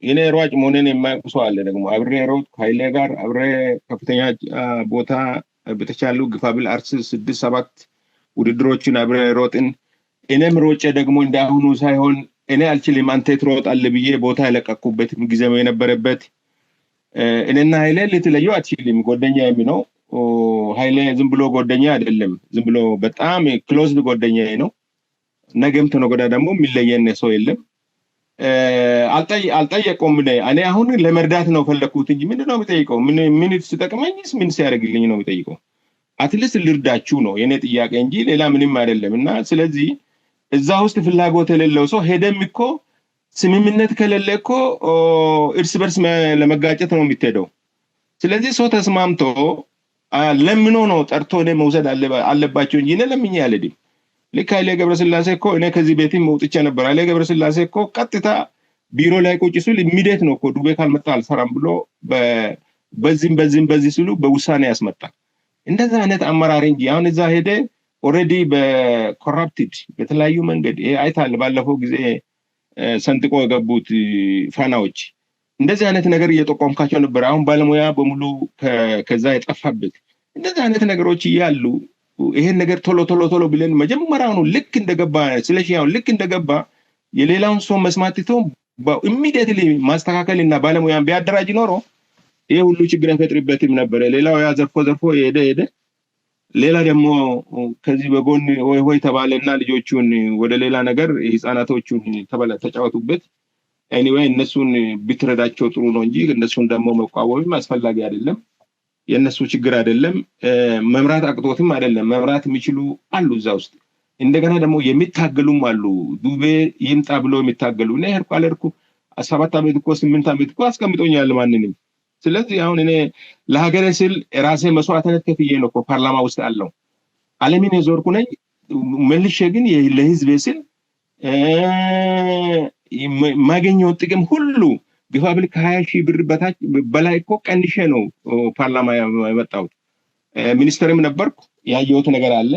እኔ ሯጭ መሆኔን የማያውቁ ሰው አለ። ደግሞ አብሬ ሮጥኩ ኃይሌ ጋር፣ አብሬ ከፍተኛ ቦታ በተቻሉ ግፋብል አርስ ስድስት ሰባት ውድድሮችን አብሬ ሮጥን። እኔም ሮጬ ደግሞ እንደ አሁኑ ሳይሆን እኔ አልችልም አንተ ትሮጣለህ ብዬ ቦታ የለቀኩበት ጊዜ የነበረበት። እኔና ኃይሌ ልትለየው አትችልም። ጓደኛ ነው ኃይሌ። ዝም ብሎ ጓደኛ አይደለም። ዝም ብሎ በጣም close ጓደኛ ነው። ነገም ተነገ ወዲያ ደግሞ የሚለየን ሰው የለም። አልጠየቀውም። እኔ አሁን ለመርዳት ነው ፈለግኩት እንጂ ምንድን ነው የሚጠይቀው? ምን ሲጠቅመኝስ ምን ሲያደርግልኝ ነው የሚጠይቀው? At least ልርዳችሁ ነው የኔ ጥያቄ እንጂ ሌላ ምንም አይደለም። እና ስለዚህ እዛ ውስጥ ፍላጎት የሌለው ሰው ሄደም እኮ ስምምነት ከሌለ እኮ እርስ በርስ ለመጋጨት ነው የሚሄደው። ስለዚህ ሰው ተስማምቶ ለምኖ ነው ጠርቶ እኔ መውሰድ አለባቸው እንጂ እኔ ለምኜ አልሄድም። ልክ ኃይሌ ገብረስላሴ እኮ፣ እኔ ከዚህ ቤትም ወጥቼ ነበር። ኃይሌ ገብረስላሴ እኮ ቀጥታ ቢሮ ላይ ቁጭ ሲል immediate ነው እኮ ዱቤ ካልመጣ አልሰራም ብሎ በዚህም በዚህም በዚህ ሲሉ በውሳኔ ያስመጣል። እንደዛ አይነት አመራር እንጂ አሁን እዛ ሄደ already በ corrupted በተለያዩ መንገድ ይሄ አይታል። ባለፈው ጊዜ ሰንጥቆ የገቡት ፋናዎች እንደዚህ አይነት ነገር እየጠቆምካቸው ነበር። አሁን ባለሙያ በሙሉ ከዛ የጠፋበት እንደዚህ አይነት ነገሮች እያሉ ይሄን ነገር ቶሎ ቶሎ ቶሎ ብለን መጀመሪያውኑ ልክ እንደገባ፣ ስለሺ አሁን ልክ እንደገባ የሌላውን ሰው መስማት ትቶ immediately ማስተካከል እና ባለሙያን ቢያደራጅ ኖሮ ይሄ ሁሉ ችግር አይፈጥርበትም ነበረ። ሌላው ያ ዘርፎ ዘርፎ ሄደ ሄደ። ሌላ ደግሞ ከዚህ በጎን ሆይ ሆይ ተባለና ልጆቹን ወደ ሌላ ነገር ህፃናቶቹን ተጫወቱበት። Anyway እነሱን ብትረዳቸው ጥሩ ነው እንጂ እነሱን ደግሞ መቃወምም አስፈላጊ አይደለም። የእነሱ ችግር አይደለም። መምራት አቅቶትም አይደለም። መምራት የሚችሉ አሉ እዛ ውስጥ። እንደገና ደግሞ የሚታገሉም አሉ። ዱቤ ይምጣ ብሎ የሚታገሉ። እኔ ሄድኩ አልሄድኩ 7 ዓመት እኮ 8 ዓመት እኮ አስቀምጦኛል ማንንም። ስለዚህ አሁን እኔ ለሀገሬ ስል ራሴ መስዋዕትነት ከፍዬ ነው እኮ ፓርላማ ውስጥ አለው። ዓለምን የዞርኩ ነኝ። መልሼ ግን ለህዝቤ ስል የማገኘውን ጥቅም ሁሉ ግፋ ብል ከ20,000 ብር በታች በላይ እኮ ቀንሼ ነው ፓርላማ የመጣሁት። ሚኒስትርም ነበርኩ። ያየሁት ነገር አለ።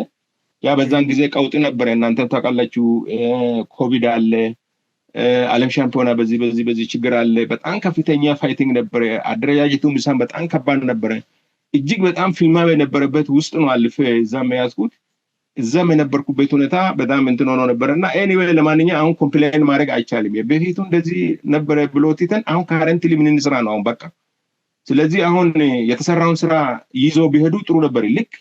ያ በዛን ጊዜ ቀውጢ ነበረ። እናንተ ታውቃላችሁ። ኮቪድ አለ፣ ዓለም ሻምፒዮና በዚህ በዚህ በዚህ ችግር አለ። በጣም ከፍተኛ fighting ነበረ። አደረጃጀቱ ምሳን በጣም ከባድ ነበረ። እጅግ በጣም ፊልማ የነበረበት ውስጥ ነው አልፌ እዛም የያዝኩት። እዛም የነበርኩበት ሁኔታ በጣም እንትን ሆኖ ነበረ። እና anyway ለማንኛውም አሁን complain ማድረግ አይቻልም። በፊቱ እንደዚህ ነበረ ብሎ ትተን አሁን currently ምን እንስራ ነው አሁን በቃ። ስለዚህ አሁን የተሰራውን ስራ ይዞ ቢሄዱ ጥሩ ነበር። ልክ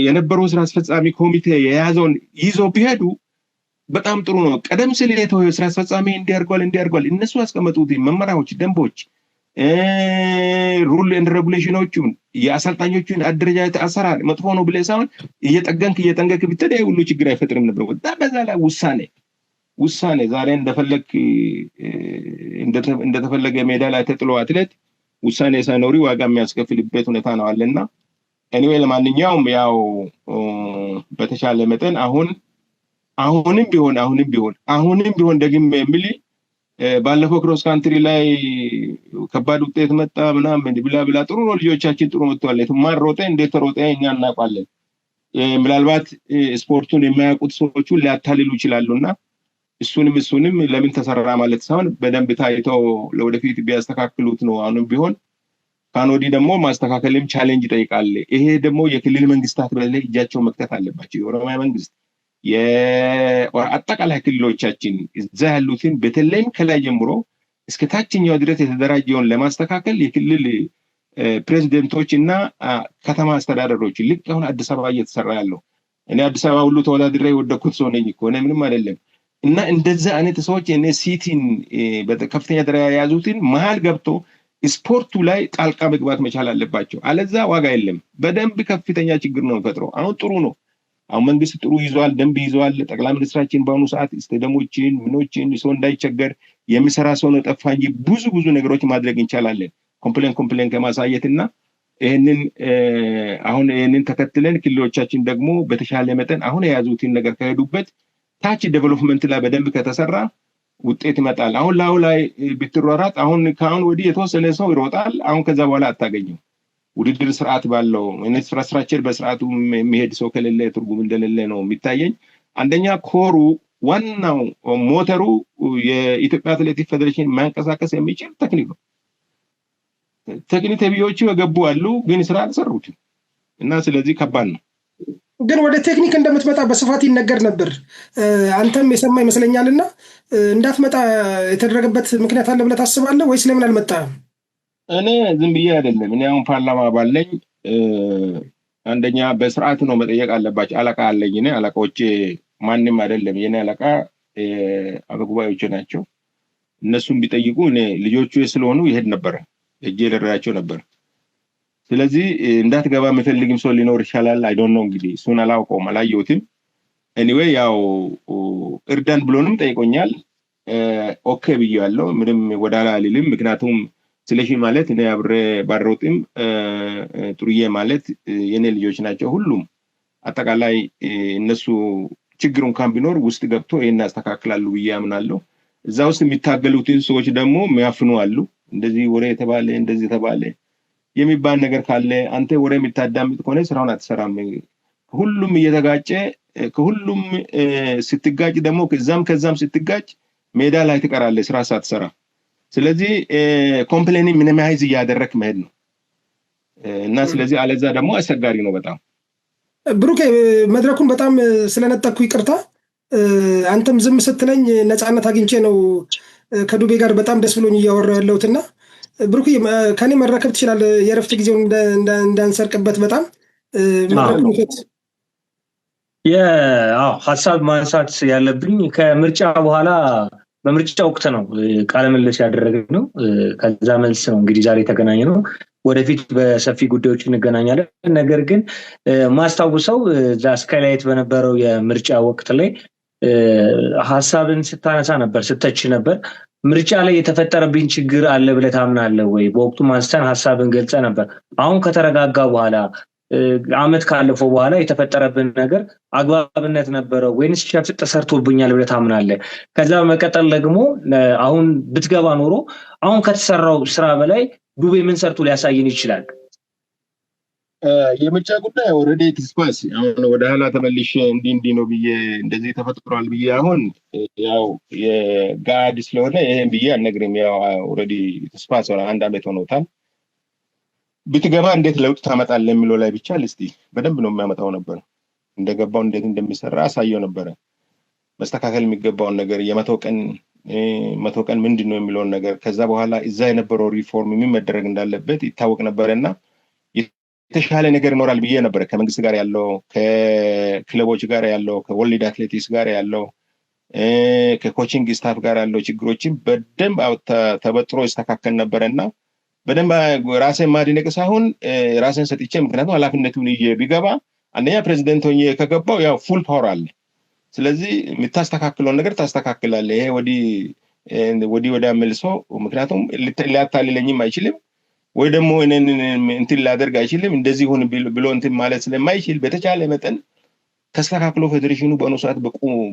የነበረው ስራ አስፈጻሚ ኮሚቴ የያዘውን ይዞ ቢሄዱ በጣም ጥሩ ነው። ቀደም ሲል የተወ ስራ አስፈጻሚ እንዲያርጓል እንዲያርጓል እነሱ ያስቀመጡት መመሪያዎች፣ ደንቦች፣ rule and regulation ኦቹን፣ የአሰልጣኞቹን አደረጃጀት አሰራር መጥፎ ነው ብለህ ሳይሆን እየጠገንክ እየጠንቀክ ብትሄድ ይሄ ሁሉ ችግር አይፈጥርም ነበር። በዛ ላይ ውሳኔ ዛሬ እንደፈለግ እንደተፈለገ ሜዳ ላይ ተጥሎ አትሌት ውሳኔ ሳይኖሪ ዋጋ የሚያስከፍልበት ሁኔታ ነው አለና anyway ለማንኛውም ያው በተሻለ መጠን አሁንም ቢሆን ደግሜ የምል ባለፈው cross country ላይ ከባድ ውጤት መጣ ምናምን ብላ ብላ፣ ጥሩ ነው፣ ልጆቻችን ጥሩ መጥተዋል። ማን ሮጠ፣ እንዴት ተሮጠ እኛ እናውቃለን። ምናልባት ስፖርቱን የማያውቁት ሰዎቹ ሊያታልሉ ይችላሉ። እና እሱንም ለምን ተሰራ ማለት ሳይሆን በደንብ ታይቶ ለወደፊት ቢያስተካክሉት ነው። አሁንም ቢሆን ካኖዲ ደግሞ ማስተካከልም challenge ይጠይቃል። ይሄ ደግሞ የክልል መንግስታት በተለይ እጃቸው መክተት አለባቸው። የኦሮሚያ መንግስት፣ አጠቃላይ ክልሎቻችን እዛ ያሉትን፣ በተለይም ከላይ ጀምሮ እስከ ታችኛው ድረስ የተደራጀውን ለማስተካከል የክልል ፕሬዚደንቶች እና ከተማ አስተዳደሮች፣ ልክ አሁን አዲስ አበባ እየተሰራ ያለው፣ እኔ አዲስ አበባ ሁሉ ተወዳድሬ የወደኩት ሰው ነኝ እኮ፣ እኔ ምንም አይደለም። እና እንደዛ አይነት ሰዎች እኔ city ን ከፍተኛ ደረጃ የያዙትን መሀል ገብቶ ስፖርቱ ላይ ጣልቃ መግባት መቻል አለባቸው። አለዛ ዋጋ የለም። በደንብ ከፍተኛ ችግር ነው የሚፈጥረው። አሁን ጥሩ ነው። አሁን መንግስት ጥሩ ይዟል፣ ደንብ ይዟል። ጠቅላይ ሚኒስትራችን በአሁኑ ሰዓት ስቴዲየሞችን ምኖችን ሰው እንዳይቸገር የሚሰራ ሰው ነው ጠፋ እንጂ ብዙ ብዙ ነገሮች ማድረግ እንቻላለን። Complain ከማሳየት እና ይህንን አሁን ይህንን ተከትለን ክልሎቻችን ደግሞ በተሻለ መጠን አሁን የያዙትን ነገር ከሄዱበት፣ ታች development ላይ በደንብ ከተሰራ ውጤት ይመጣል። አሁን ላዩ ላይ ብትሯሯጥ አሁን ከአሁን ወዲህ የተወሰነ ሰው ይሮጣል። አሁን ከዛ በኋላ አታገኘው። ውድድር ስርዓት ባለው infrastructure በስርዓቱ የሚሄድ ሰው ከሌለ ትርጉም እንደሌለ ነው የሚታየኝ። አንደኛ core ኡ፣ ዋናው ሞተሩ የኢትዮጵያ አትሌቲክ ፌዴሬሽን ማንቀሳቀስ የሚችል ቴክኒክ ነው። ቴክኒክ ተብዬዎቹ የገቡ አሉ፣ ግን ስራ አልሰሩትም እና ስለዚህ ከባድ ነው። ግን ወደ ቴክኒክ እንደምትመጣ በስፋት ይነገር ነበር። አንተም የሰማ ይመስለኛል። እና እንዳትመጣ የተደረገበት ምክንያት አለ ብለህ ታስባለህ ወይስ ለምን አልመጣህም? እኔ ዝም ብዬ አይደለም። እኔ አሁን ፓርላማ ባለኝ አንደኛ በስርዓት ነው መጠየቅ አለባቸው። አለቃ አለኝ። እኔ አለቃዎቼ ማንም አይደለም። የኔ አለቃ አፈጉባኤዎቼ ናቸው። እነሱም ቢጠይቁ እኔ ልጆቹ ስለሆኑ ይሄድ ነበረ፣ እጄ ልረዳቸው ነበር። ስለዚህ እንዳትገባ የሚፈልግም ሰው ሊኖር ይችላል። I don't know፣ እንግዲህ እሱን አላውቀውም፣ አላየሁትም። Anyway ያው እርዳን ብሎንም ጠይቆኛል። Okay ብዬዋለሁ። ምንም ወደኋላ አልልም። ምክንያቱም ስለሺ ማለት እኔ አብሬ ባሮጥም ጥሩዬ ማለት የኔ ልጆች ናቸው። ሁሉም አጠቃላይ እነሱ ችግር እንኳን ቢኖር ውስጥ ገብቶ ይሄን ያስተካክላሉ ብዬ አምናለሁ። እዛ ውስጥ የሚታገሉትን ሰዎች ደግሞ የሚያፍኑ አሉ። እንደዚህ ወሬ የተባለ፣ እንደዚህ የተባለ የሚባል ነገር ካለ አንተ ወሬ የምታዳምጥ ከሆነ ስራውን አትሰራም። ሁሉም እየተጋጨ፣ ከሁሉም ስትጋጭ ደግሞ ከዛም ከዛም ስትጋጭ ሜዳ ላይ ትቀራለህ ስራ ሳትሰራ። ስለዚህ complain minimize እያደረክ መሄድ ነው እና ስለዚህ አለዛ ደግሞ አስቸጋሪ ነው በጣም። ብሩኬ፣ መድረኩን በጣም ስለነጠቅኩ ይቅርታ። አንተም ዝም ስትለኝ ነፃነት አግኝቼ ነው ከዱቤ ጋር በጣም ደስ ብሎኝ እያወራሁ ያለሁትና ብሩኬ ከኔ መረከብ ትችላለህ። የእረፍት ጊዜውን እንዳንሰርቅበት በጣም መድረኩን። ሀሳብ ማንሳት ያለብኝ ከምርጫ በኋላ በምርጫ ወቅት ነው ቃለ ምልልስ ያደረግነው። ከዛ መልስ ነው እንግዲህ ዛሬ የተገናኘነው። ወደፊት በሰፊ ጉዳዮች እንገናኛለን። ነገር ግን ማስታውሰው እዛ ስካይላይት በነበረው የምርጫ ወቅት ላይ ሀሳብን ስታነሳ ነበር፣ ስተች ነበር። ምርጫ ላይ የተፈጠረብኝ ችግር አለ ብለህ ታምናለህ ወይ? በወቅቱ አንስተን ሀሳብን ገልጸህ ነበር። አሁን ከተረጋጋ በኋላ፣ አመት ካለፈው በኋላ የተፈጠረብን ነገር አግባብነት ነበረው ወይንስ ሸፍጥ ተሰርቶብኛል ብለህ ታምናለህ? ከዛ በመቀጠል ደግሞ አሁን ብትገባ ኖሮ አሁን ከተሰራው ስራ በላይ ዱቤ ምን ሰርቶ ሊያሳየን ይችላል? የምርጫ ጉዳይ already it's past። አሁን ወደ ኋላ ተመልሼ እንዲህ እንዲህ ነው ብዬ፣ እንደዚህ ተፈጥሯል ብዬ፣ አሁን ያው የጋድ ስለሆነ ይሄን ብዬ አልነግርም። ያው already it's past፣ አንድ አመት ሆኖታል። ብትገባ እንዴት ለውጥ ታመጣለህ የሚለው ላይ ብቻ ልስቲ፣ በደንብ ነው የሚያመጣው ነበር። እንደገባው እንዴት እንደሚሰራ አሳየው ነበረ። መስተካከል የሚገባውን ነገር፣ የ100 ቀን 100 ቀን ምንድን ነው የሚለውን ነገር፣ ከዛ በኋላ እዛ የነበረው ሪፎርም ምን መደረግ እንዳለበት ይታወቅ ነበረ እና የተሻለ ነገር ይኖራል ብዬ ነበረ። ከመንግስት ጋር ያለው፣ ከክለቦች ጋር ያለው፣ ከ World Athletics ጋር ያለው፣ ከ coaching staff ጋር ያለው ችግሮችን በደንብ ተበጥሮ ይስተካከል ነበረ እና በደንብ ራሴን ማድነቅ ሳይሆን ራሴን ሰጥቼ፣ ምክንያቱም ኃላፊነቱን ይዤ ቢገባ፣ አንደኛ ፕሬዚደንት ሆኜ ከገባው ያው full power አለ። ስለዚህ የምታስተካክለውን ነገር ታስተካክላለህ። ይሄ ወዲህ ወዲህ ወዲያ መልሶ ምክንያቱም ሊያታልለኝም አይችልም። ወይ ደግሞ እኔን እንትን ሊያደርግ አይችልም። እንደዚህ ሁን ብሎ እንትን ማለት ስለማይችል በተቻለ መጠን ተስተካክሎ ፌዴሬሽኑ በአሁኑ ሰዓት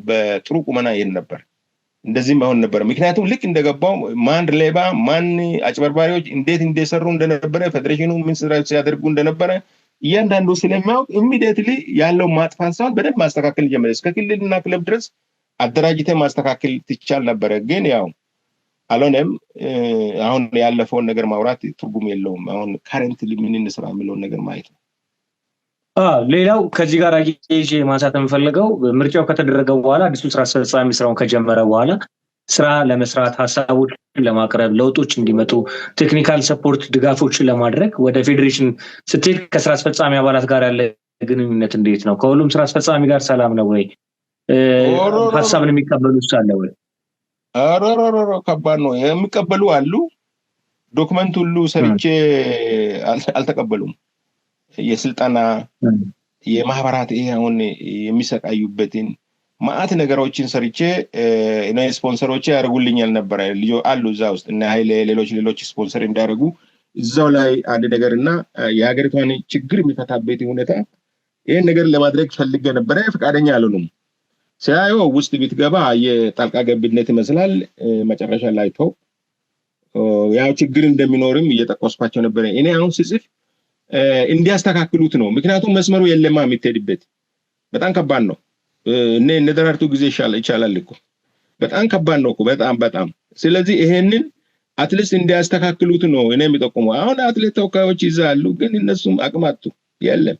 በጥሩ ቁመና ይሄድ ነበር። እንደዚህም አሁን ነበር። ምክንያቱም ልክ እንደገባው ማን ሌባ፣ ማን አጭበርባሪዎች እንዴት እንደሰሩ እንደነበረ፣ ፌዴሬሽኑ ምን ስራ ሲያደርጉ እንደነበረ እያንዳንዱ ስለሚያውቅ immediately ያለው ማጥፋት ሳይሆን በደንብ ማስተካከል ጀመረ። እስከ ክልልና ክለብ ድረስ አደራጅተ ማስተካከል ትቻል ነበረ። ግን ያው አልሆነም። አሁን ያለፈውን ነገር ማውራት ትርጉም የለውም። አሁን currently ምን እንስራ የሚለውን ነገር ማየት ነው። ሌላው ከዚህ ጋር አያይዤ ማንሳት የምፈልገው ምርጫው ከተደረገ በኋላ፣ አዲሱ ስራ አስፈጻሚ ስራውን ከጀመረ በኋላ ስራ ለመስራት፣ ሀሳቦችን ለማቅረብ፣ ለውጦች እንዲመጡ technical support ድጋፎችን ለማድረግ ወደ ፌዴሬሽን ስትሄድ ከስራ አስፈጻሚ አባላት ጋር ያለ ግንኙነት እንዴት ነው? ከሁሉም ስራ አስፈጻሚ ጋር ሰላም ነው ወይ? ሀሳብን የሚቀበሉ አለ ወይ? ኧረ ከባድ ነው። የሚቀበሉ አሉ። Document ሁሉ ሰርቼ አልተቀበሉም። የስልጠና፣ የማህበራት፣ ይሄ አሁን የሚሰቃዩበትን ማአት ነገሮችን ሰርቼ እኔ ስፖንሰሮቼ ያደርጉልኛል ነበረ። ልጆ አሉ እዛ ውስጥ፣ እነ ኃይሌ፣ ሌሎች ሌሎች ስፖንሰር እንዲያደርጉ እዛው ላይ አንድ ነገር እና የሀገሪቷን ችግር የሚፈታበት ሁኔታ ይህን ነገር ለማድረግ ፈልጌ ነበረ። ፈቃደኛ አልሆኑም። ሲያዩ ውስጥ ብትገባ የጣልቃ ገብነት ይመስላል። መጨረሻ ላይ ተው፣ ያው ችግር እንደሚኖርም እየጠቆስኳቸው ነበረ። እኔ አሁን ስጽፍ እንዲያስተካክሉት ነው። ምክንያቱም መስመሩ የለማ የምትሄድበት፣ በጣም ከባድ ነው። እኔ እነ ደራርቱ ጊዜ ይቻላል እኮ፣ በጣም ከባድ ነው እኮ፣ በጣም በጣም። ስለዚህ ይሄንን at least እንዲያስተካክሉት ነው እኔ የሚጠቁመው። አሁን አትሌት ተወካዮች ይዛሉ፣ ግን እነሱም አቅም አጡ። የለም፣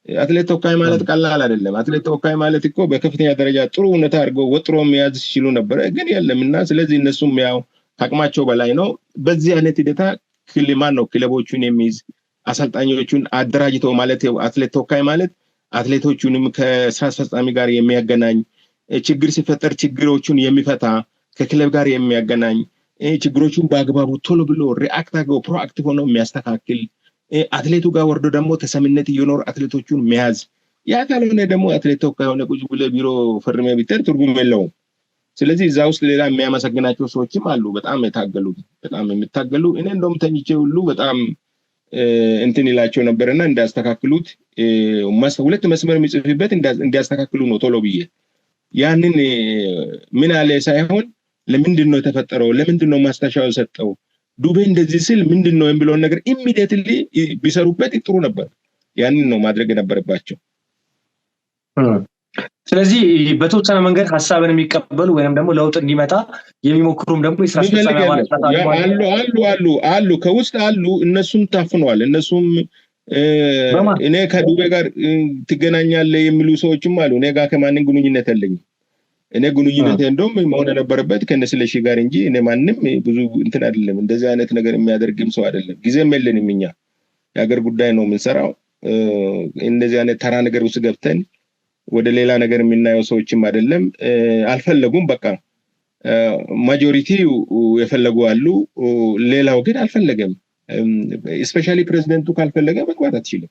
አትሌት ተወካይ ማለት ቀላል አይደለም። አትሌት ተወካይ ማለት እኮ በከፍተኛ ደረጃ ጥሩ ሁኔታ አድርገው ወጥሮ መያዝ ሲችሉ ነበረ፣ ግን የለም። እና ስለዚህ እነሱም ያው ከአቅማቸው በላይ ነው። በዚህ አይነት ሂደታ ክልማን ነው ክለቦቹን የሚይዝ፣ አሰልጣኞቹን አደራጅተው ማለት፣ አትሌት ተወካይ ማለት አትሌቶቹንም ከስራ አስፈጻሚ ጋር የሚያገናኝ፣ ችግር ሲፈጠር ችግሮቹን የሚፈታ፣ ከክለብ ጋር የሚያገናኝ፣ ችግሮቹን በአግባቡ ቶሎ ብሎ react አድርገው proactive ሆኖ የሚያስተካክል፣ አትሌቱ ጋር ወርዶ ደግሞ ተሰሚነት እየኖር አትሌቶቹን መያዝ። ያ ካልሆነ ደግሞ አትሌት ተወካይ ሆነ ቁጭ ብለህ ቢሮ ፈርመህ ብትሄድ ትርጉም የለውም። ስለዚህ እዛ ውስጥ ሌላ የሚያመሰግናቸው ሰዎችም አሉ፣ በጣም የታገሉ፣ በጣም የሚታገሉ። እኔ እንደውም ተኝቼ ሁሉ በጣም እንትን ይላቸው ነበርና እንዲያስተካክሉት፣ ሁለት መስመር የሚጽፍበት እንዲያስተካክሉ ነው ቶሎ ብዬ። ያንን ምን አለ ሳይሆን ለምንድን ነው የተፈጠረው? ለምንድን ነው ማስታወሻው የሰጠው? ዱቤ እንደዚህ ስል ምንድን ነው የሚለውን ነገር immediately ቢሰሩበት ጥሩ ነበር። ያንን ነው ማድረግ የነበረባቸው። ስለዚህ በተወሰነ መንገድ ሀሳብን የሚቀበሉ ወይም ደግሞ ለውጥ እንዲመጣ የሚሞክሩም ደግሞ የስራ አስፈጻሚ አሉ አሉ አሉ አሉ፣ ከውስጥ አሉ። እነሱም ታፍነዋል። እነሱም እኔ ከዱቤ ጋር ትገናኛለህ የሚሉ ሰዎችም አሉ። እኔ ጋር ከማንም ግንኙነት የለኝም። እኔ ግንኙነት እንደውም መሆን የነበረበት ከነ ስለሺ ጋር እንጂ እኔ ማንም ብዙ እንትን አይደለም። እንደዚህ አይነት ነገር የሚያደርግም ሰው አይደለም። ጊዜም የለንም። እኛ የሀገር ጉዳይ ነው የምንሰራው። እንደዚህ አይነት ተራ ነገር ውስጥ ገብተን ወደ ሌላ ነገር የምናየው ሰዎችም አይደለም። አልፈለጉም። በቃ majority የፈለጉ አሉ። ሌላው ግን አልፈለገም። Especially ፕሬዚደንቱ ካልፈለገ መግባት አትችልም።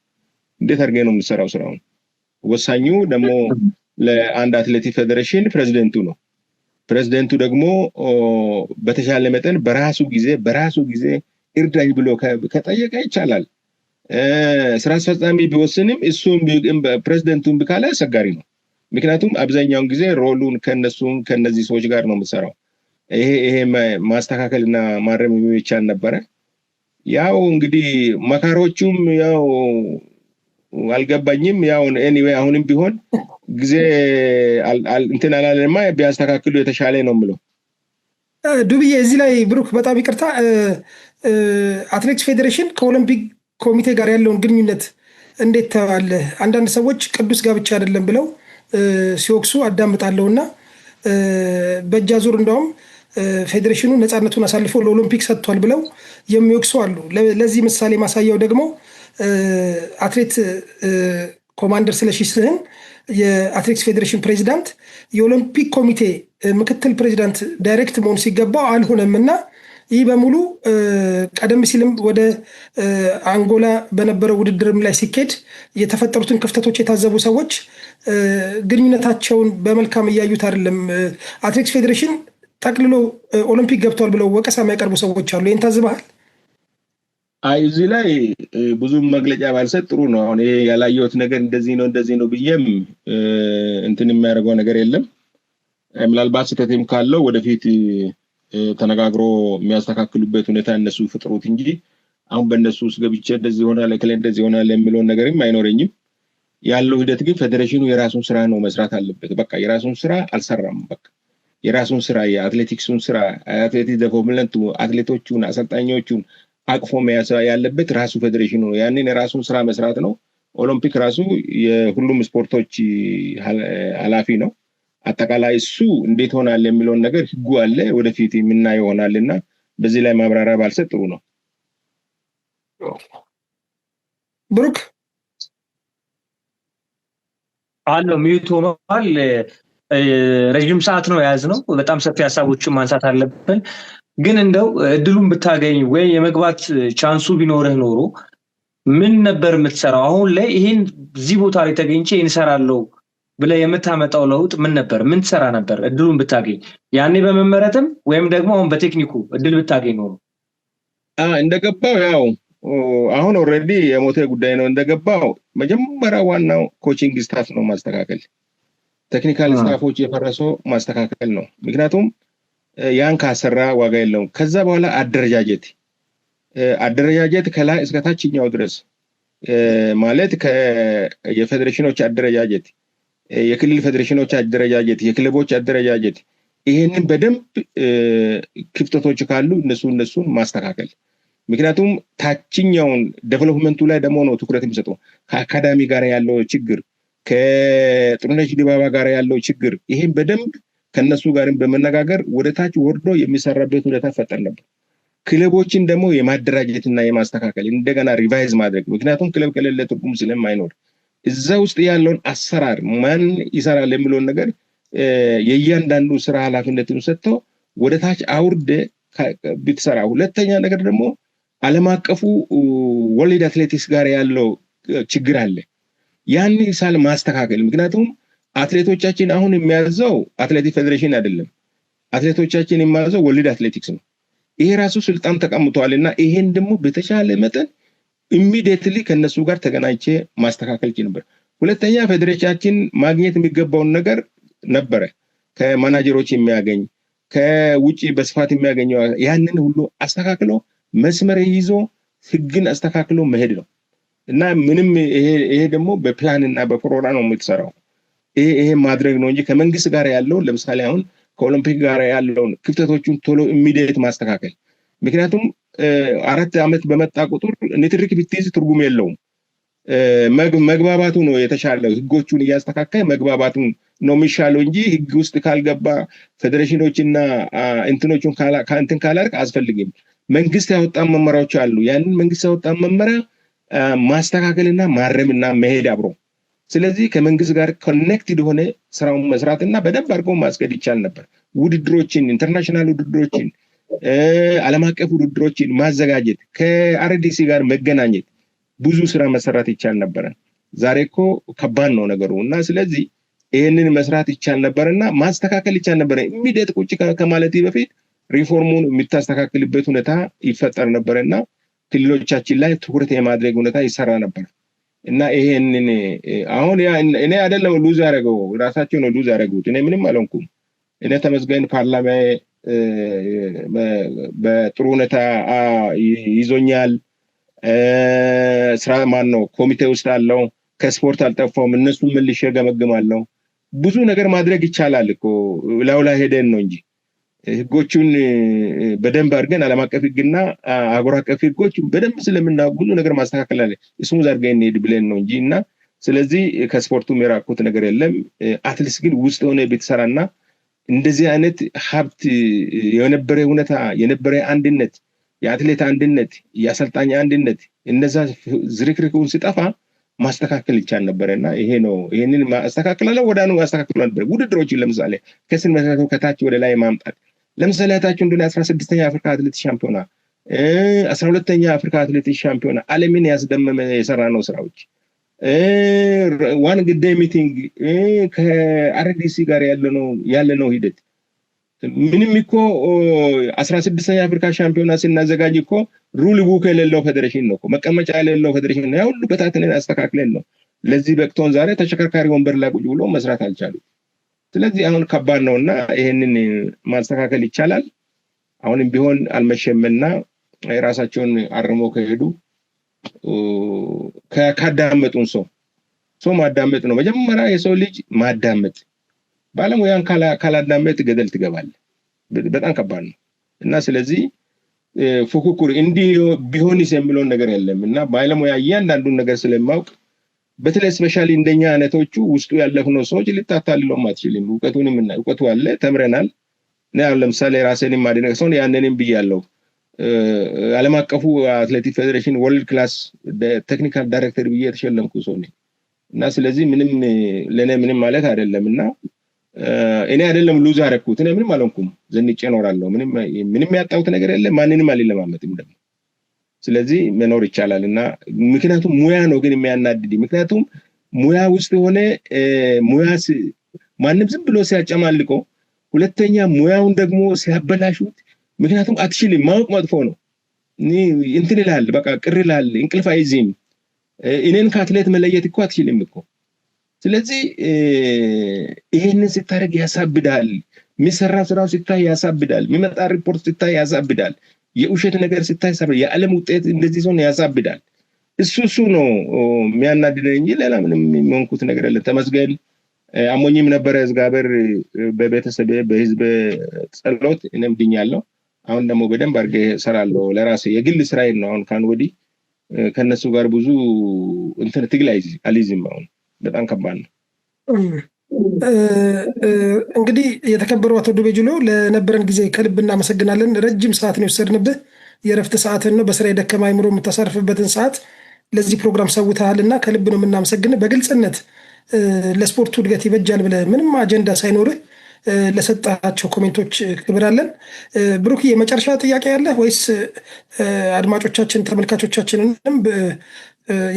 እንዴት አድርገህ ነው የምትሰራው ስራውን? ወሳኙ ደግሞ ለአንድ አትሌቲክ ፌዴሬሽን ፕሬዚደንቱ ነው። ፕሬዚደንቱ ደግሞ በተሻለ መጠን በራሱ ጊዜ እርዳኝ ብሎ ከጠየቀ ይቻላል። ስራ አስፈጻሚ ቢወስንም እሱም ፕሬዚደንቱን እምቢ ካለ አስቸጋሪ ነው። ምክንያቱም አብዛኛውን ጊዜ role ኡን ከነሱም ከነዚህ ሰዎች ጋር ነው የምትሰራው። ይሄ ማስተካከል እና ማረም የሚቻል ነበረ። ያው እንግዲህ መካሮቹም ያው አልገባኝም። ያው anyway አሁንም ቢሆን ጊዜ እንትን አላለማ፣ ቢያስተካክሉ የተሻለ ነው የምለው። ዱብዬ፣ እዚህ ላይ ብሩክ በጣም ይቅርታ፣ አትሌቲክስ ፌዴሬሽን ከኦሎምፒክ ኮሚቴ ጋር ያለውን ግንኙነት እንዴት ታየዋለህ? አንዳንድ ሰዎች ቅዱስ ጋብቻ አይደለም ብለው ሲወቅሱ አዳምጣለሁ እና በእጅ አዙር እንደውም ፌዴሬሽኑ ነፃነቱን አሳልፎ ለኦሎምፒክ ሰጥቷል ብለው የሚወቅሱ አሉ። ለዚህ ምሳሌ ማሳያው ደግሞ አትሌት ኮማንደር ስለሺ ስህን የአትሌቲክስ ፌዴሬሽን ፕሬዚዳንት የኦሎምፒክ ኮሚቴ ምክትል ፕሬዚዳንት direct መሆን ሲገባው አልሆነም እና ይህ በሙሉ ቀደም ሲልም ወደ አንጎላ በነበረው ውድድርም ላይ ሲኬድ የተፈጠሩትን ክፍተቶች የታዘቡ ሰዎች ግንኙነታቸውን በመልካም እያዩት አይደለም። አትሌቲክስ ፌዴሬሽን ጠቅልሎ ኦሎምፒክ ገብቷል ብለው ወቀሳ የሚያቀርቡ ሰዎች አሉ። ይህን ታዝበሃል? አይ እዚህ ላይ ብዙም መግለጫ ባልሰጥ ጥሩ ነው። አሁን ይሄ ያላየሁት ነገር እንደዚህ ነው እንደዚህ ነው ብዬም እንትን የሚያደርገው ነገር የለም። ምናልባት ስህተትም ካለው ወደፊት ተነጋግሮ የሚያስተካክሉበት ሁኔታ እነሱ ፍጥሩት እንጂ አሁን በእነሱ ውስጥ ገብቼ እንደዚህ ይሆናል እከሌ እንደዚህ ይሆናል የሚለውን ነገርም አይኖረኝም። ያለው ሂደት ግን ፌዴሬሽኑ የራሱን ስራ ነው መስራት አለበት። በቃ የራሱን ስራ አልሰራም። በቃ የራሱን ስራ፣ የአትሌቲክሱን ስራ፣ አትሌቲክስ development ኡ፣ አትሌቶቹን፣ አሰልጣኞቹን አቅፎ መያዝ ያለበት ራሱ ፌዴሬሽኑ ነው። ያንን የራሱን ስራ መስራት ነው። ኦሎምፒክ ራሱ የሁሉም ስፖርቶች ኃላፊ ነው። አጠቃላይ እሱ እንዴት ሆናል የሚለውን ነገር ህጉ አለ፣ ወደፊት የምናየው ይሆናል እና በዚህ ላይ ማብራሪያ ባልሰጥ ጥሩ ነው። ብሩክ አለው mute ሆኗል። ረዥም ሰዓት ነው የያዝነው። በጣም ሰፊ ሀሳቦችን ማንሳት አለብን። ግን እንደው እድሉን ብታገኝ ወይ የመግባት chance ኡ ቢኖርህ ኖሮ ምን ነበር የምትሰራው? አሁን ላይ ይሄን እዚህ ቦታ ላይ ተገኝቼ እንሰራለሁ ብለህ የምታመጣው ለውጥ ምን ነበር? ምን ትሰራ ነበር እድሉን ብታገኝ? ያኔ በመመረጥም ወይም ደግሞ አሁን በቴክኒኩ እድል ብታገኝ ኖሮ። እንደገባው ያው አሁን already የሞተ ጉዳይ ነው። እንደገባው መጀመሪያ ዋናው coaching staff ነው ማስተካከል፣ technical staff ኦች የፈረሰው ማስተካከል ነው። ምክንያቱም ያን ካሰራ ዋጋ የለውም። ከዛ በኋላ አደረጃጀት ከላይ እስከ ታችኛው ድረስ ማለት የፌዴሬሽኖች አደረጃጀት፣ የክልል ፌዴሬሽኖች አደረጃጀት፣ የክለቦች አደረጃጀት፣ ይሄንን በደንብ ክፍተቶች ካሉ እነሱን ማስተካከል። ምክንያቱም ታችኛውን development ኡ ላይ ደግሞ ነው ትኩረት የሚሰጠው። ከአካዳሚ ጋር ያለው ችግር፣ ከጥሩነሽ ዲባባ ጋር ያለው ችግር፣ ይሄን በደንብ ከነሱ ጋርም በመነጋገር ወደ ታች ወርዶ የሚሰራበት ሁኔታ ፈጠር ነበር። ክለቦችን ደግሞ የማደራጀትና የማስተካከል እንደገና revise ማድረግ፣ ምክንያቱም ክለብ ከሌለ ትርጉም ስለማይኖር እዛ ውስጥ ያለውን አሰራር ማን ይሰራል የሚለውን ነገር የእያንዳንዱ ስራ ኃላፊነትን ሰጥቶ ወደ ታች አውርደ ብትሰራ። ሁለተኛ ነገር ደግሞ ዓለም አቀፉ World Athletics ጋር ያለው ችግር አለ። ያን ሳል ማስተካከል፣ ምክንያቱም አትሌቶቻችን አሁን የሚያዘው አትሌቲክ ፌዴሬሽን አይደለም። አትሌቶቻችን የሚያዘው World Athletics ነው። ይሄ ራሱ ስልጣን ተቀምጧልና ይሄን ደግሞ በተሻለ መጠን immediately ከነሱ ጋር ተገናኝቼ ማስተካከል ነበር። ሁለተኛ ፌዴሬሽናችን ማግኘት የሚገባውን ነገር ነበረ፣ ከማናጀሮች የሚያገኝ፣ ከውጪ በስፋት የሚያገኘው፣ ያንን ሁሉ አስተካክሎ መስመር ይዞ ህግን አስተካክሎ መሄድ ነው። እና ምንም ይሄ ደግሞ በፕላን እና በፕሮግራም ነው የምትሰራው። ይሄ ማድረግ ነው እንጂ ከመንግስት ጋር ያለው ለምሳሌ አሁን ከኦሎምፒክ ጋር ያለውን ክፍተቶቹን ቶሎ immediate ማስተካከል። ምክንያቱም 4 ዓመት በመጣ ቁጥር ንትርክ ብትይዝ ትርጉም የለውም። መግባባቱ ነው የተሻለው። ህጎቹን እያስተካከለ መግባባቱ ነው የሚሻለው እንጂ ህግ ውስጥ ካልገባ ፌዴሬሽኖችና እንትኖቹን እንትን ካላርቅ አስፈልግም። መንግስት ያወጣን መመሪያዎች አሉ። ያንን መንግስት ያወጣን መመሪያ ማስተካከልና ማረምና መሄድ አብሮ። ስለዚህ ከመንግስት ጋር connected ሆነ ስራውን መስራትና በደንብ አድርጎ ማስገድ ይቻል ነበር። ውድድሮችን፣ international ውድድሮችን፣ ዓለም አቀፍ ውድድሮችን ማዘጋጀት፣ ከ RDC ጋር መገናኘት፣ ብዙ ስራ መሰራት ይቻል ነበር። ዛሬ እኮ ከባድ ነው ነገሩ እና ስለዚህ ይሄንን መስራት ይቻል ነበርና ማስተካከል ይቻል ነበር። immediate ቁጭ ከማለቴ በፊት ሪፎርሙን የምታስተካክልበት ሁኔታ ይፈጠር ነበርና ክልሎቻችን ላይ ትኩረት የማድረግ ሁኔታ ይሰራ ነበር። እና ይሄንን አሁን እኔ አይደለም lose ያደረገው፣ ራሳቸው ነው lose ያደረጉት። እኔ ምንም አልሆንኩም። እኔ ተመስገን ፓርላማ በጥሩ ሁኔታ ይዞኛል። ስራ ማን ነው ኮሚቴ ውስጥ አለው፣ ከስፖርት አልጠፋውም። እነሱን መልሼ ገመግማለሁ። ብዙ ነገር ማድረግ ይቻላል እኮ ላው ላይ ሄደን ነው እንጂ ህጎቹን በደንብ አድርገን ዓለም አቀፍ ህግና አህጉር አቀፍ ህጎች በደንብ ስለምናውቅ ብዙ ነገር ማስተካከል አለ። smooth አድርገን እንሄድ ብለን ነው እንጂ እና ስለዚህ ከስፖርቱ የራቅኩት ነገር የለም። at least ግን ውስጥ ሆነ ብትሰራና እንደዚህ አይነት ሀብት የነበረ ሁኔታ፣ የነበረ አንድነት፣ የአትሌት አንድነት፣ የአሰልጣኝ አንድነት፣ እነዛ ዝርክርኩን ሲጠፋ ማስተካከል ይቻል ነበርና ይሄ ነው። ይሄንን ማስተካከል ወዳኑ ማስተካከል ነበር። ውድድሮችን ለምሳሌ ከስር መሰረቱ ከታች ወደ ላይ ማምጣት፣ ለምሳሌ ታች እንደሆነ 16ኛ አፍሪካ አትሌቲክስ ሻምፒዮና፣ 12ኛ አፍሪካ አትሌቲክስ ሻምፒዮና ዓለምን ያስደመመ የሰራ ነው ስራዎች፣ one day meeting ከ RDC ጋር ያለነው ሂደት ምንም እኮ 16ኛ አፍሪካ ሻምፒዮና ስናዘጋጅ እኮ rule book የሌለው ፌዴሬሽን ነው፣ መቀመጫ የሌለው ፌዴሬሽን ነው። ያ ሁሉ በታትነን አስተካክለን ነው ለዚህ በቅቶን ዛሬ ተሽከርካሪ ወንበር ላይ ቁጭ ብሎ መስራት አልቻሉ። ስለዚህ አሁን ከባድ ነውና ይሄንን ማስተካከል ይቻላል። አሁንም ቢሆን አልመሸምና የራሳቸውን አርሞ ከሄዱ፣ ካዳመጡን፣ ሰው ማዳመጥ ነው መጀመሪያ፣ የሰው ልጅ ማዳመጥ። ባለሙያን ካላዳመጥ ገደል ትገባለህ። በጣም ከባድ ነው። እና ስለዚህ ፉክክር እንዲህ ቢሆንስ የሚለውን ነገር የለም። እና ባለሙያ እያንዳንዱን ነገር ስለማውቅ፣ በተለይ especially እንደኛ አይነቶቹ ውስጡ ያለፍነው ሰዎች ልታታልለውም አትችልም። እውቀቱንም እውቀቱ አለ፣ ተምረናል። እኔ አሁን ለምሳሌ ራሴንም ማድነቅ ሰውን ያንንም ብያለሁ። ዓለም አቀፉ አትሌቲክ ፌዴሬሽን world class technical director ብዬ የተሸለምኩ ሰው ነኝ። እና ስለዚህ ምንም ለእኔ ምንም ማለት አይደለም። እና እኔ አይደለም lose አደረኩት፣ እኔ ምንም አልሆንኩም፣ ዘንጬ እኖራለሁ። ምንም ያጣሁት ነገር የለም፣ ማንንም አልለማመጥም ደግሞ። ስለዚህ መኖር ይቻላል። እና ምክንያቱም ሙያ ነው ግን የሚያናድድ፣ ምክንያቱም ሙያ ውስጥ የሆነ ሙያ ማንም ዝም ብሎ ሲያጨማልቆ፣ ሁለተኛ ሙያውን ደግሞ ሲያበላሹት፣ ምክንያቱም አትችልም። ማወቅ መጥፎ ነው። እንትን ይልሃል፣ በቃ ቅር ይልሃል፣ እንቅልፍ አይዝም። እኔን ከአትሌት መለየት እኮ አትችልም እኮ። ስለዚህ ይሄንን ስታደርግ ያሳብዳል። የሚሰራ ስራው ሲታይ ያሳብዳል። የሚመጣ ሪፖርት ሲታይ ያሳብዳል። የውሸት ነገር ሲታይ ያሳብዳል። የዓለም ውጤት እንደዚህ ሲሆን ያሳብዳል። እሱ ነው የሚያናድደኝ እንጂ ሌላ ምንም የሚሆንኩት ነገር የለም። ተመስገን፣ አሞኝም ነበረ። እግዚአብሔር በቤተሰቤ በህዝብ ጸሎት እኔም ድኛለሁ። አሁን ደግሞ በደንብ አድርጌ እሰራለሁ። ለራሴ የግል ስራዬን ነው። አሁን ካን ወዲህ ከነሱ ጋር ብዙ እንትን ትግል አልይዝም። አሁን በጣም ከባድ ነው። እንግዲህ የተከበሩ አቶ ዱቤ ጅሎ፣ ለነበረን ጊዜ ከልብ እናመሰግናለን። ረጅም ሰዓት ነው የወሰድንብህ። የእረፍት ሰዓትን ነው፣ በስራ የደከመ አይምሮ የምታሳርፍበትን ሰዓት ለዚህ ፕሮግራም ሰውተሃል እና ከልብ ነው የምናመሰግን። በግልጽነት ለስፖርቱ እድገት ይበጃል ብለህ ምንም አጀንዳ ሳይኖርህ ለሰጣቸው comment ኦች ክብር አለን። ብሩክ፣ የመጨረሻ ጥያቄ ያለ ወይስ አድማጮቻችን ተመልካቾቻችንንም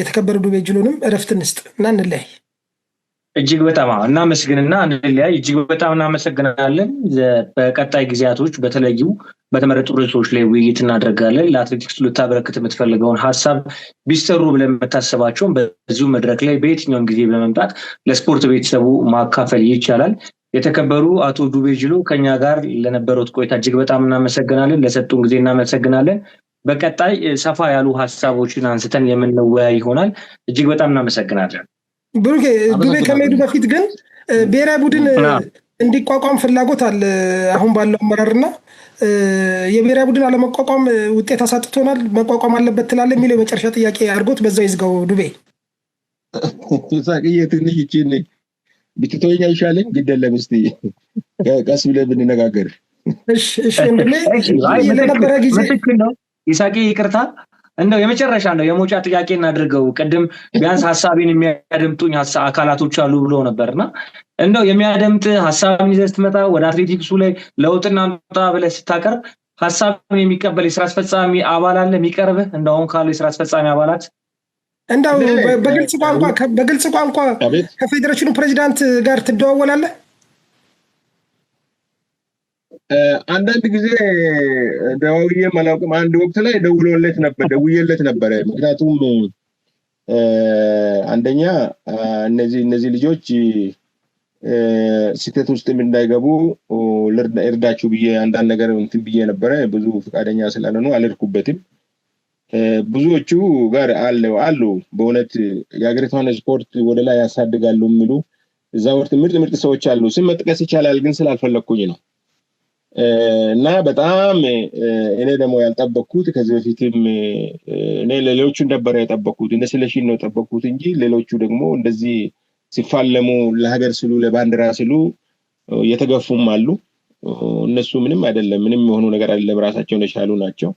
የተከበሩ ዱቤ ጅሎንም እረፍት እንስጥ እና እንለያይ? እጅግ በጣም እናመስግንና እንለያይ። እጅግ በጣም እናመሰግናለን። በቀጣይ ጊዜያቶች በተለዩ በተመረጡ ርዕሶች ላይ ውይይት እናደርጋለን። ለአትሌቲክስ ልታበረክት የምትፈልገውን ሀሳብ፣ ቢሰሩ ብለን የምታስባቸውን በዚሁ መድረክ ላይ በየትኛውም ጊዜ በመምጣት ለስፖርት ቤተሰቡ ማካፈል ይቻላል። የተከበሩ አቶ ዱቤ ጅሎ፣ ከኛ ጋር ለነበሩት ቆይታ እጅግ በጣም እናመሰግናለን። ለሰጡን ጊዜ እናመሰግናለን። በቀጣይ ሰፋ ያሉ ሀሳቦችን አንስተን የምንወያይ ይሆናል። እጅግ በጣም እናመሰግናለን። ብሩኬ፣ ዱቤ ከመሄዱ በፊት ግን ብሔራዊ ቡድን እንዲቋቋም ፍላጎት አለ አሁን ባለው አመራርና የብሔራዊ ቡድን አለመቋቋም ውጤት አሳጥቶናል፣ መቋቋም አለበት ትላለህ የሚለው የመጨረሻ ጥያቄ አድርጎት በዛው ይዝጋው ዱቤ። ሳቅዬ፣ ትንሽ ይችን ብትተወኝ አይሻልም? ግድ የለም፣ እስኪ ቀስ ብለን ብንነጋገር። እሺ ወንድሜ፣ ለነበረ ጊዜ ነው። ይሳቄ፣ ይቅርታ፣ እንደው የመጨረሻ ነው የመውጫ ጥያቄ እናድርገው። ቅድም ቢያንስ ሀሳቤን የሚያደምጡኝ አካላቶች አሉ ብሎ ነበርና እንደው የሚያደምጥ ሀሳብን ይዘህ ስትመጣ፣ ወደ አትሌቲክሱ ላይ ለውጥ እናምጣ ብለህ ስታቀርብ ሀሳብን የሚቀበል የስራ አስፈጻሚ አባል አለ የሚቀርብህ? እንደው አሁን ካሉ የስራ አስፈጻሚ አባላት እንደው በግልጽ ቋንቋ ከፌዴሬሽኑ ፕሬዚዳንት ጋር ትደዋወላለህ? አንዳንድ ጊዜ ደዋውዬም አላውቅም። አንድ ወቅት ላይ ደውሎለት ነበር፣ ደውዬለት ነበረ። ምክንያቱም አንደኛ እነዚህ ልጆች ስህተት ውስጥም እንዳይገቡ እርዳችሁ ብዬ አንዳንድ ነገር እንትን ብዬ ነበረ። ብዙ ፈቃደኛ ስላልሆኑ አልሄድኩበትም። ብዙዎቹ ጋር አሉ። በእውነት የሀገሪቷን ስፖርት ወደ ላይ ያሳድጋሉ የሚሉ እዛ ወቅት ምርጥ ምርጥ ሰዎች አሉ። ስም መጥቀስ ይቻላል፣ ግን ስላልፈለግኩኝ ነው። እና በጣም እኔ ደግሞ ያልጠበቅኩት፣ ከዚህ በፊትም እኔ ሌሎቹን ነበረ የጠበቅኩት፣ እነ ስለሺን ነው የጠበቅኩት እንጂ ሌሎቹ ደግሞ እንደዚህ ሲፋለሙ ለሀገር ስሉ ለባንዲራ ስሉ የተገፉም አሉ። እነሱ ምንም አይደለም፣ ምንም የሆኑ ነገር አይደለም፣ ራሳቸውን የቻሉ ናቸው።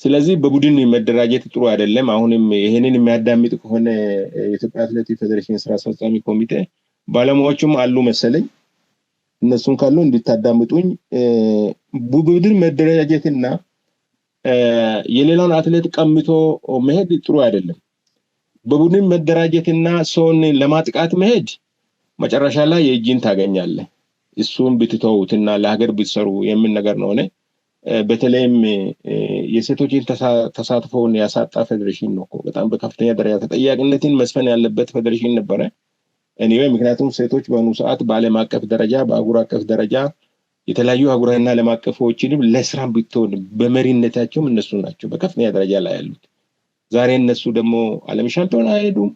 ስለዚህ በቡድን መደራጀት ጥሩ አይደለም። አሁንም ይሄንን የሚያዳምጥ ከሆነ የኢትዮጵያ አትሌቲክ ፌዴሬሽን ስራ አስፈጻሚ ኮሚቴ ባለሙያዎቹም አሉ መሰለኝ፣ እነሱም ካሉ እንድታዳምጡኝ፣ በቡድን መደራጀትና የሌላውን አትሌት ቀምቶ መሄድ ጥሩ አይደለም። በቡድን መደራጀትና ሰውን ለማጥቃት መሄድ መጨረሻ ላይ የእጅን ታገኛለህ። እሱን ብትተዉትና ለሀገር ብትሰሩ የሚል ነገር ነው። እኔ በተለይም የሴቶችን ተሳትፎውን ያሳጣ ፌዴሬሽን ነው እኮ፣ በጣም በከፍተኛ ደረጃ ተጠያቂነትን መስፈን ያለበት ፌዴሬሽን ነበረ። Anyway፣ ምክንያቱም ሴቶች በአሁኑ ሰዓት በዓለም አቀፍ ደረጃ፣ በአህጉር አቀፍ ደረጃ የተለያዩ አህጉራዊና ዓለም አቀፎችንም ለስራም ብትሆን በመሪነታቸውም እነሱ ናቸው በከፍተኛ ደረጃ ላይ ያሉት። ዛሬ እነሱ ደግሞ ዓለም ሻምፒዮን አይሄዱም።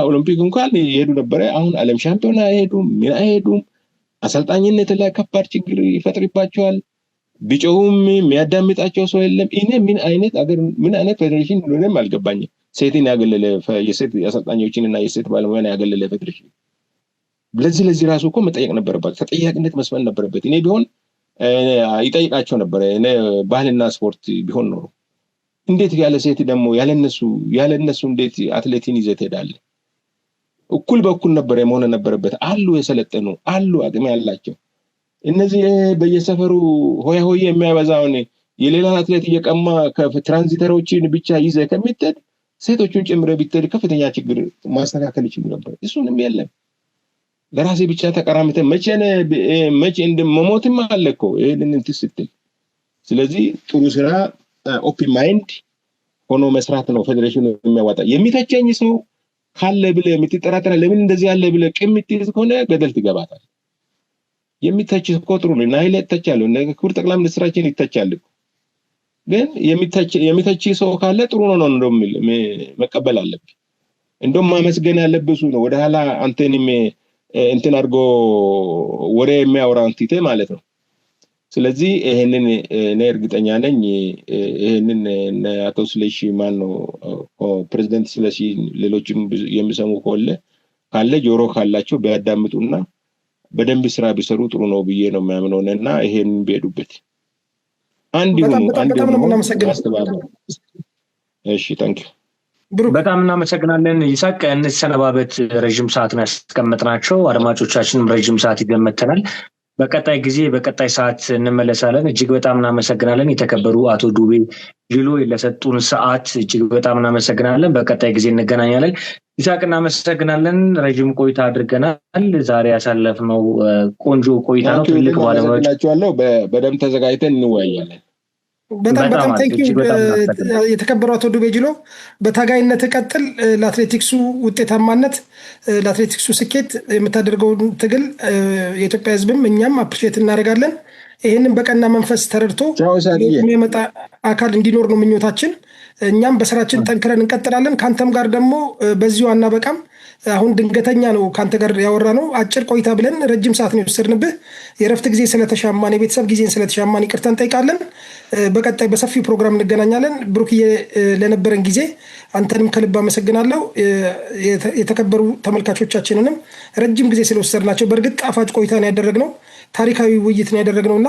ኦሎምፒክ እንኳን ይሄዱ ነበረ። አሁን ዓለም ሻምፒዮን አይሄዱም፣ ምን አይሄዱም። አሰልጣኝነት ላይ ከባድ ችግር ይፈጥርባቸዋል። ቢጮሁም የሚያዳምጣቸው ሰው የለም። እኔ ምን አይነት አገር፣ ምን አይነት ፌዴሬሽን እንደሆነም አልገባኝም። ሴትን ያገለለ፣ የሴት አሰልጣኞችን እና የሴት ባለሙያን ያገለለ ፌዴሬሽን። ለዚህ ራሱ እኮ መጠየቅ ነበረባቸው። ተጠያቂነት መስፈን ነበረበት። እኔ ቢሆን ይጠይቃቸው ነበረ። እኔ ባህልና ስፖርት ቢሆን ኖሮ እንዴት ያለ ሴት ደግሞ ያለነሱ እንዴት አትሌቲን ይዘህ ትሄዳለህ? እኩል በእኩል ነበረ መሆን ነበረበት። አሉ የሰለጠኑ፣ አሉ አቅም ያላቸው። እነዚህ በየሰፈሩ ሆያ ሆዬ የሚያበዛውን የሌላን አትሌት እየቀማ ትራንዚተሮችን ብቻ ይዘህ ከምትሄድ ሴቶቹን ጨምረህ ብትሄድ ከፍተኛ ችግር ማስተካከል ይችሉ ነበር። እሱንም የለም። ለራሴ ብቻ ተቀራምተ መቼ መሞትም አለ እኮ ይሄንን እንትን ስትል። ስለዚህ ጥሩ ስራ open mind ሆኖ መስራት ነው ፌዴሬሽኑ የሚያዋጣ። የሚተቸኝ ሰው ካለ ብለህ የምትጠራጠረ፣ ለምን እንደዚህ ያለ ብለህ ቂም የምትይዝ ከሆነ ገደል ትገባታል። የሚተች እኮ ጥሩ ነው። ናይል ይተቻሉ፣ ክቡር ጠቅላይ ሚኒስትራችን ይተቻል እኮ። ግን የሚተች ሰው ካለ ጥሩ ነው ነው እንደውም መቀበል አለብህ። እንደውም ማመስገን ያለብህ እሱ ነው። ወደ ኋላ አንተንም እንትን አድርጎ ወሬ የሚያወራውን ትተህ ማለት ነው። ስለዚህ ይሄንን እኔ እርግጠኛ ነኝ። ይሄንን አቶ ስለሺ፣ ማን ነው፣ ፕሬዚደንት ስለሺ፣ ሌሎችም የሚሰሙ ካለ ጆሮ ካላቸው ቢያዳምጡና በደንብ ስራ ቢሰሩ ጥሩ ነው ብዬ ነው የሚያምነው እና ይሄንን ቢሄዱበት፣ አንድ ይሁኑ፣ አንድ በጣም ነው የምናመሰግነው። ማስተባበር። እሺ፣ thank you። ብሩክ። በጣም እናመሰግናለን ይሳቅ። እንሰነባበት። ረዥም ሰዓት ነው ያስቀመጥናቸው። አድማጮቻችንም ረዥም ሰዓት ይገመተናል። በቀጣይ ጊዜ በቀጣይ ሰዓት እንመለሳለን። እጅግ በጣም እናመሰግናለን። የተከበሩ አቶ ዱቤ ጅሎ ለሰጡን ሰዓት እጅግ በጣም እናመሰግናለን። በቀጣይ ጊዜ እንገናኛለን። ይሳቅ እናመሰግናለን። ረዥም ቆይታ አድርገናል። ዛሬ ያሳለፍነው ቆንጆ ቆይታ ነው። ትልቅ ባለሙያዎች አመሰግናችኋለሁ። በደንብ ተዘጋጅተን እንወያያለን። በጣም በጣም thank you፣ የተከበሩ አቶ ዱቤ ጅሎ፣ በታጋይነት ቀጥል። ለአትሌቲክሱ ውጤታማነት፣ ለአትሌቲክሱ ስኬት የምታደርገውን ትግል የኢትዮጵያ ሕዝብም እኛም appreciate እናደርጋለን። ይህንን በቀና መንፈስ ተረድቶ የሚመጣ አካል እንዲኖር ነው ምኞታችን። እኛም በስራችን ጠንክረን እንቀጥላለን። ከአንተም ጋር ደግሞ በዚሁ አናበቃም። አሁን ድንገተኛ ነው ከአንተ ጋር ያወራነው፣ አጭር ቆይታ ብለን ረጅም ሰዓት ነው የወሰድንብህ። የእረፍት ጊዜ ስለተሻማን፣ የቤተሰብ ጊዜን ስለተሻማን ይቅርታ እንጠይቃለን። በቀጣይ በሰፊው ፕሮግራም እንገናኛለን። ብሩክዬ፣ ለነበረን ጊዜ አንተንም ከልብ አመሰግናለሁ። የተከበሩ ተመልካቾቻችንንም ረጅም ጊዜ ስለወሰድናቸው፣ በእርግጥ ጣፋጭ ቆይታ ነው ያደረግነው፣ ታሪካዊ ውይይት ነው ያደረግነው እና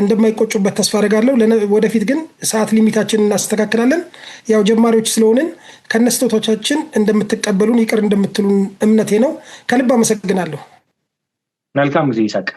እንደማይቆጩበት ተስፋ አደርጋለሁ። ወደፊት ግን ሰዓት limit ኣችንን እናስተካክላለን። ያው ጀማሪዎች ስለሆንን ከነስህተቶቻችን እንደምትቀበሉን፣ ይቅር እንደምትሉን እምነቴ ነው። ከልብ አመሰግናለሁ። መልካም ጊዜ ይሳቅ።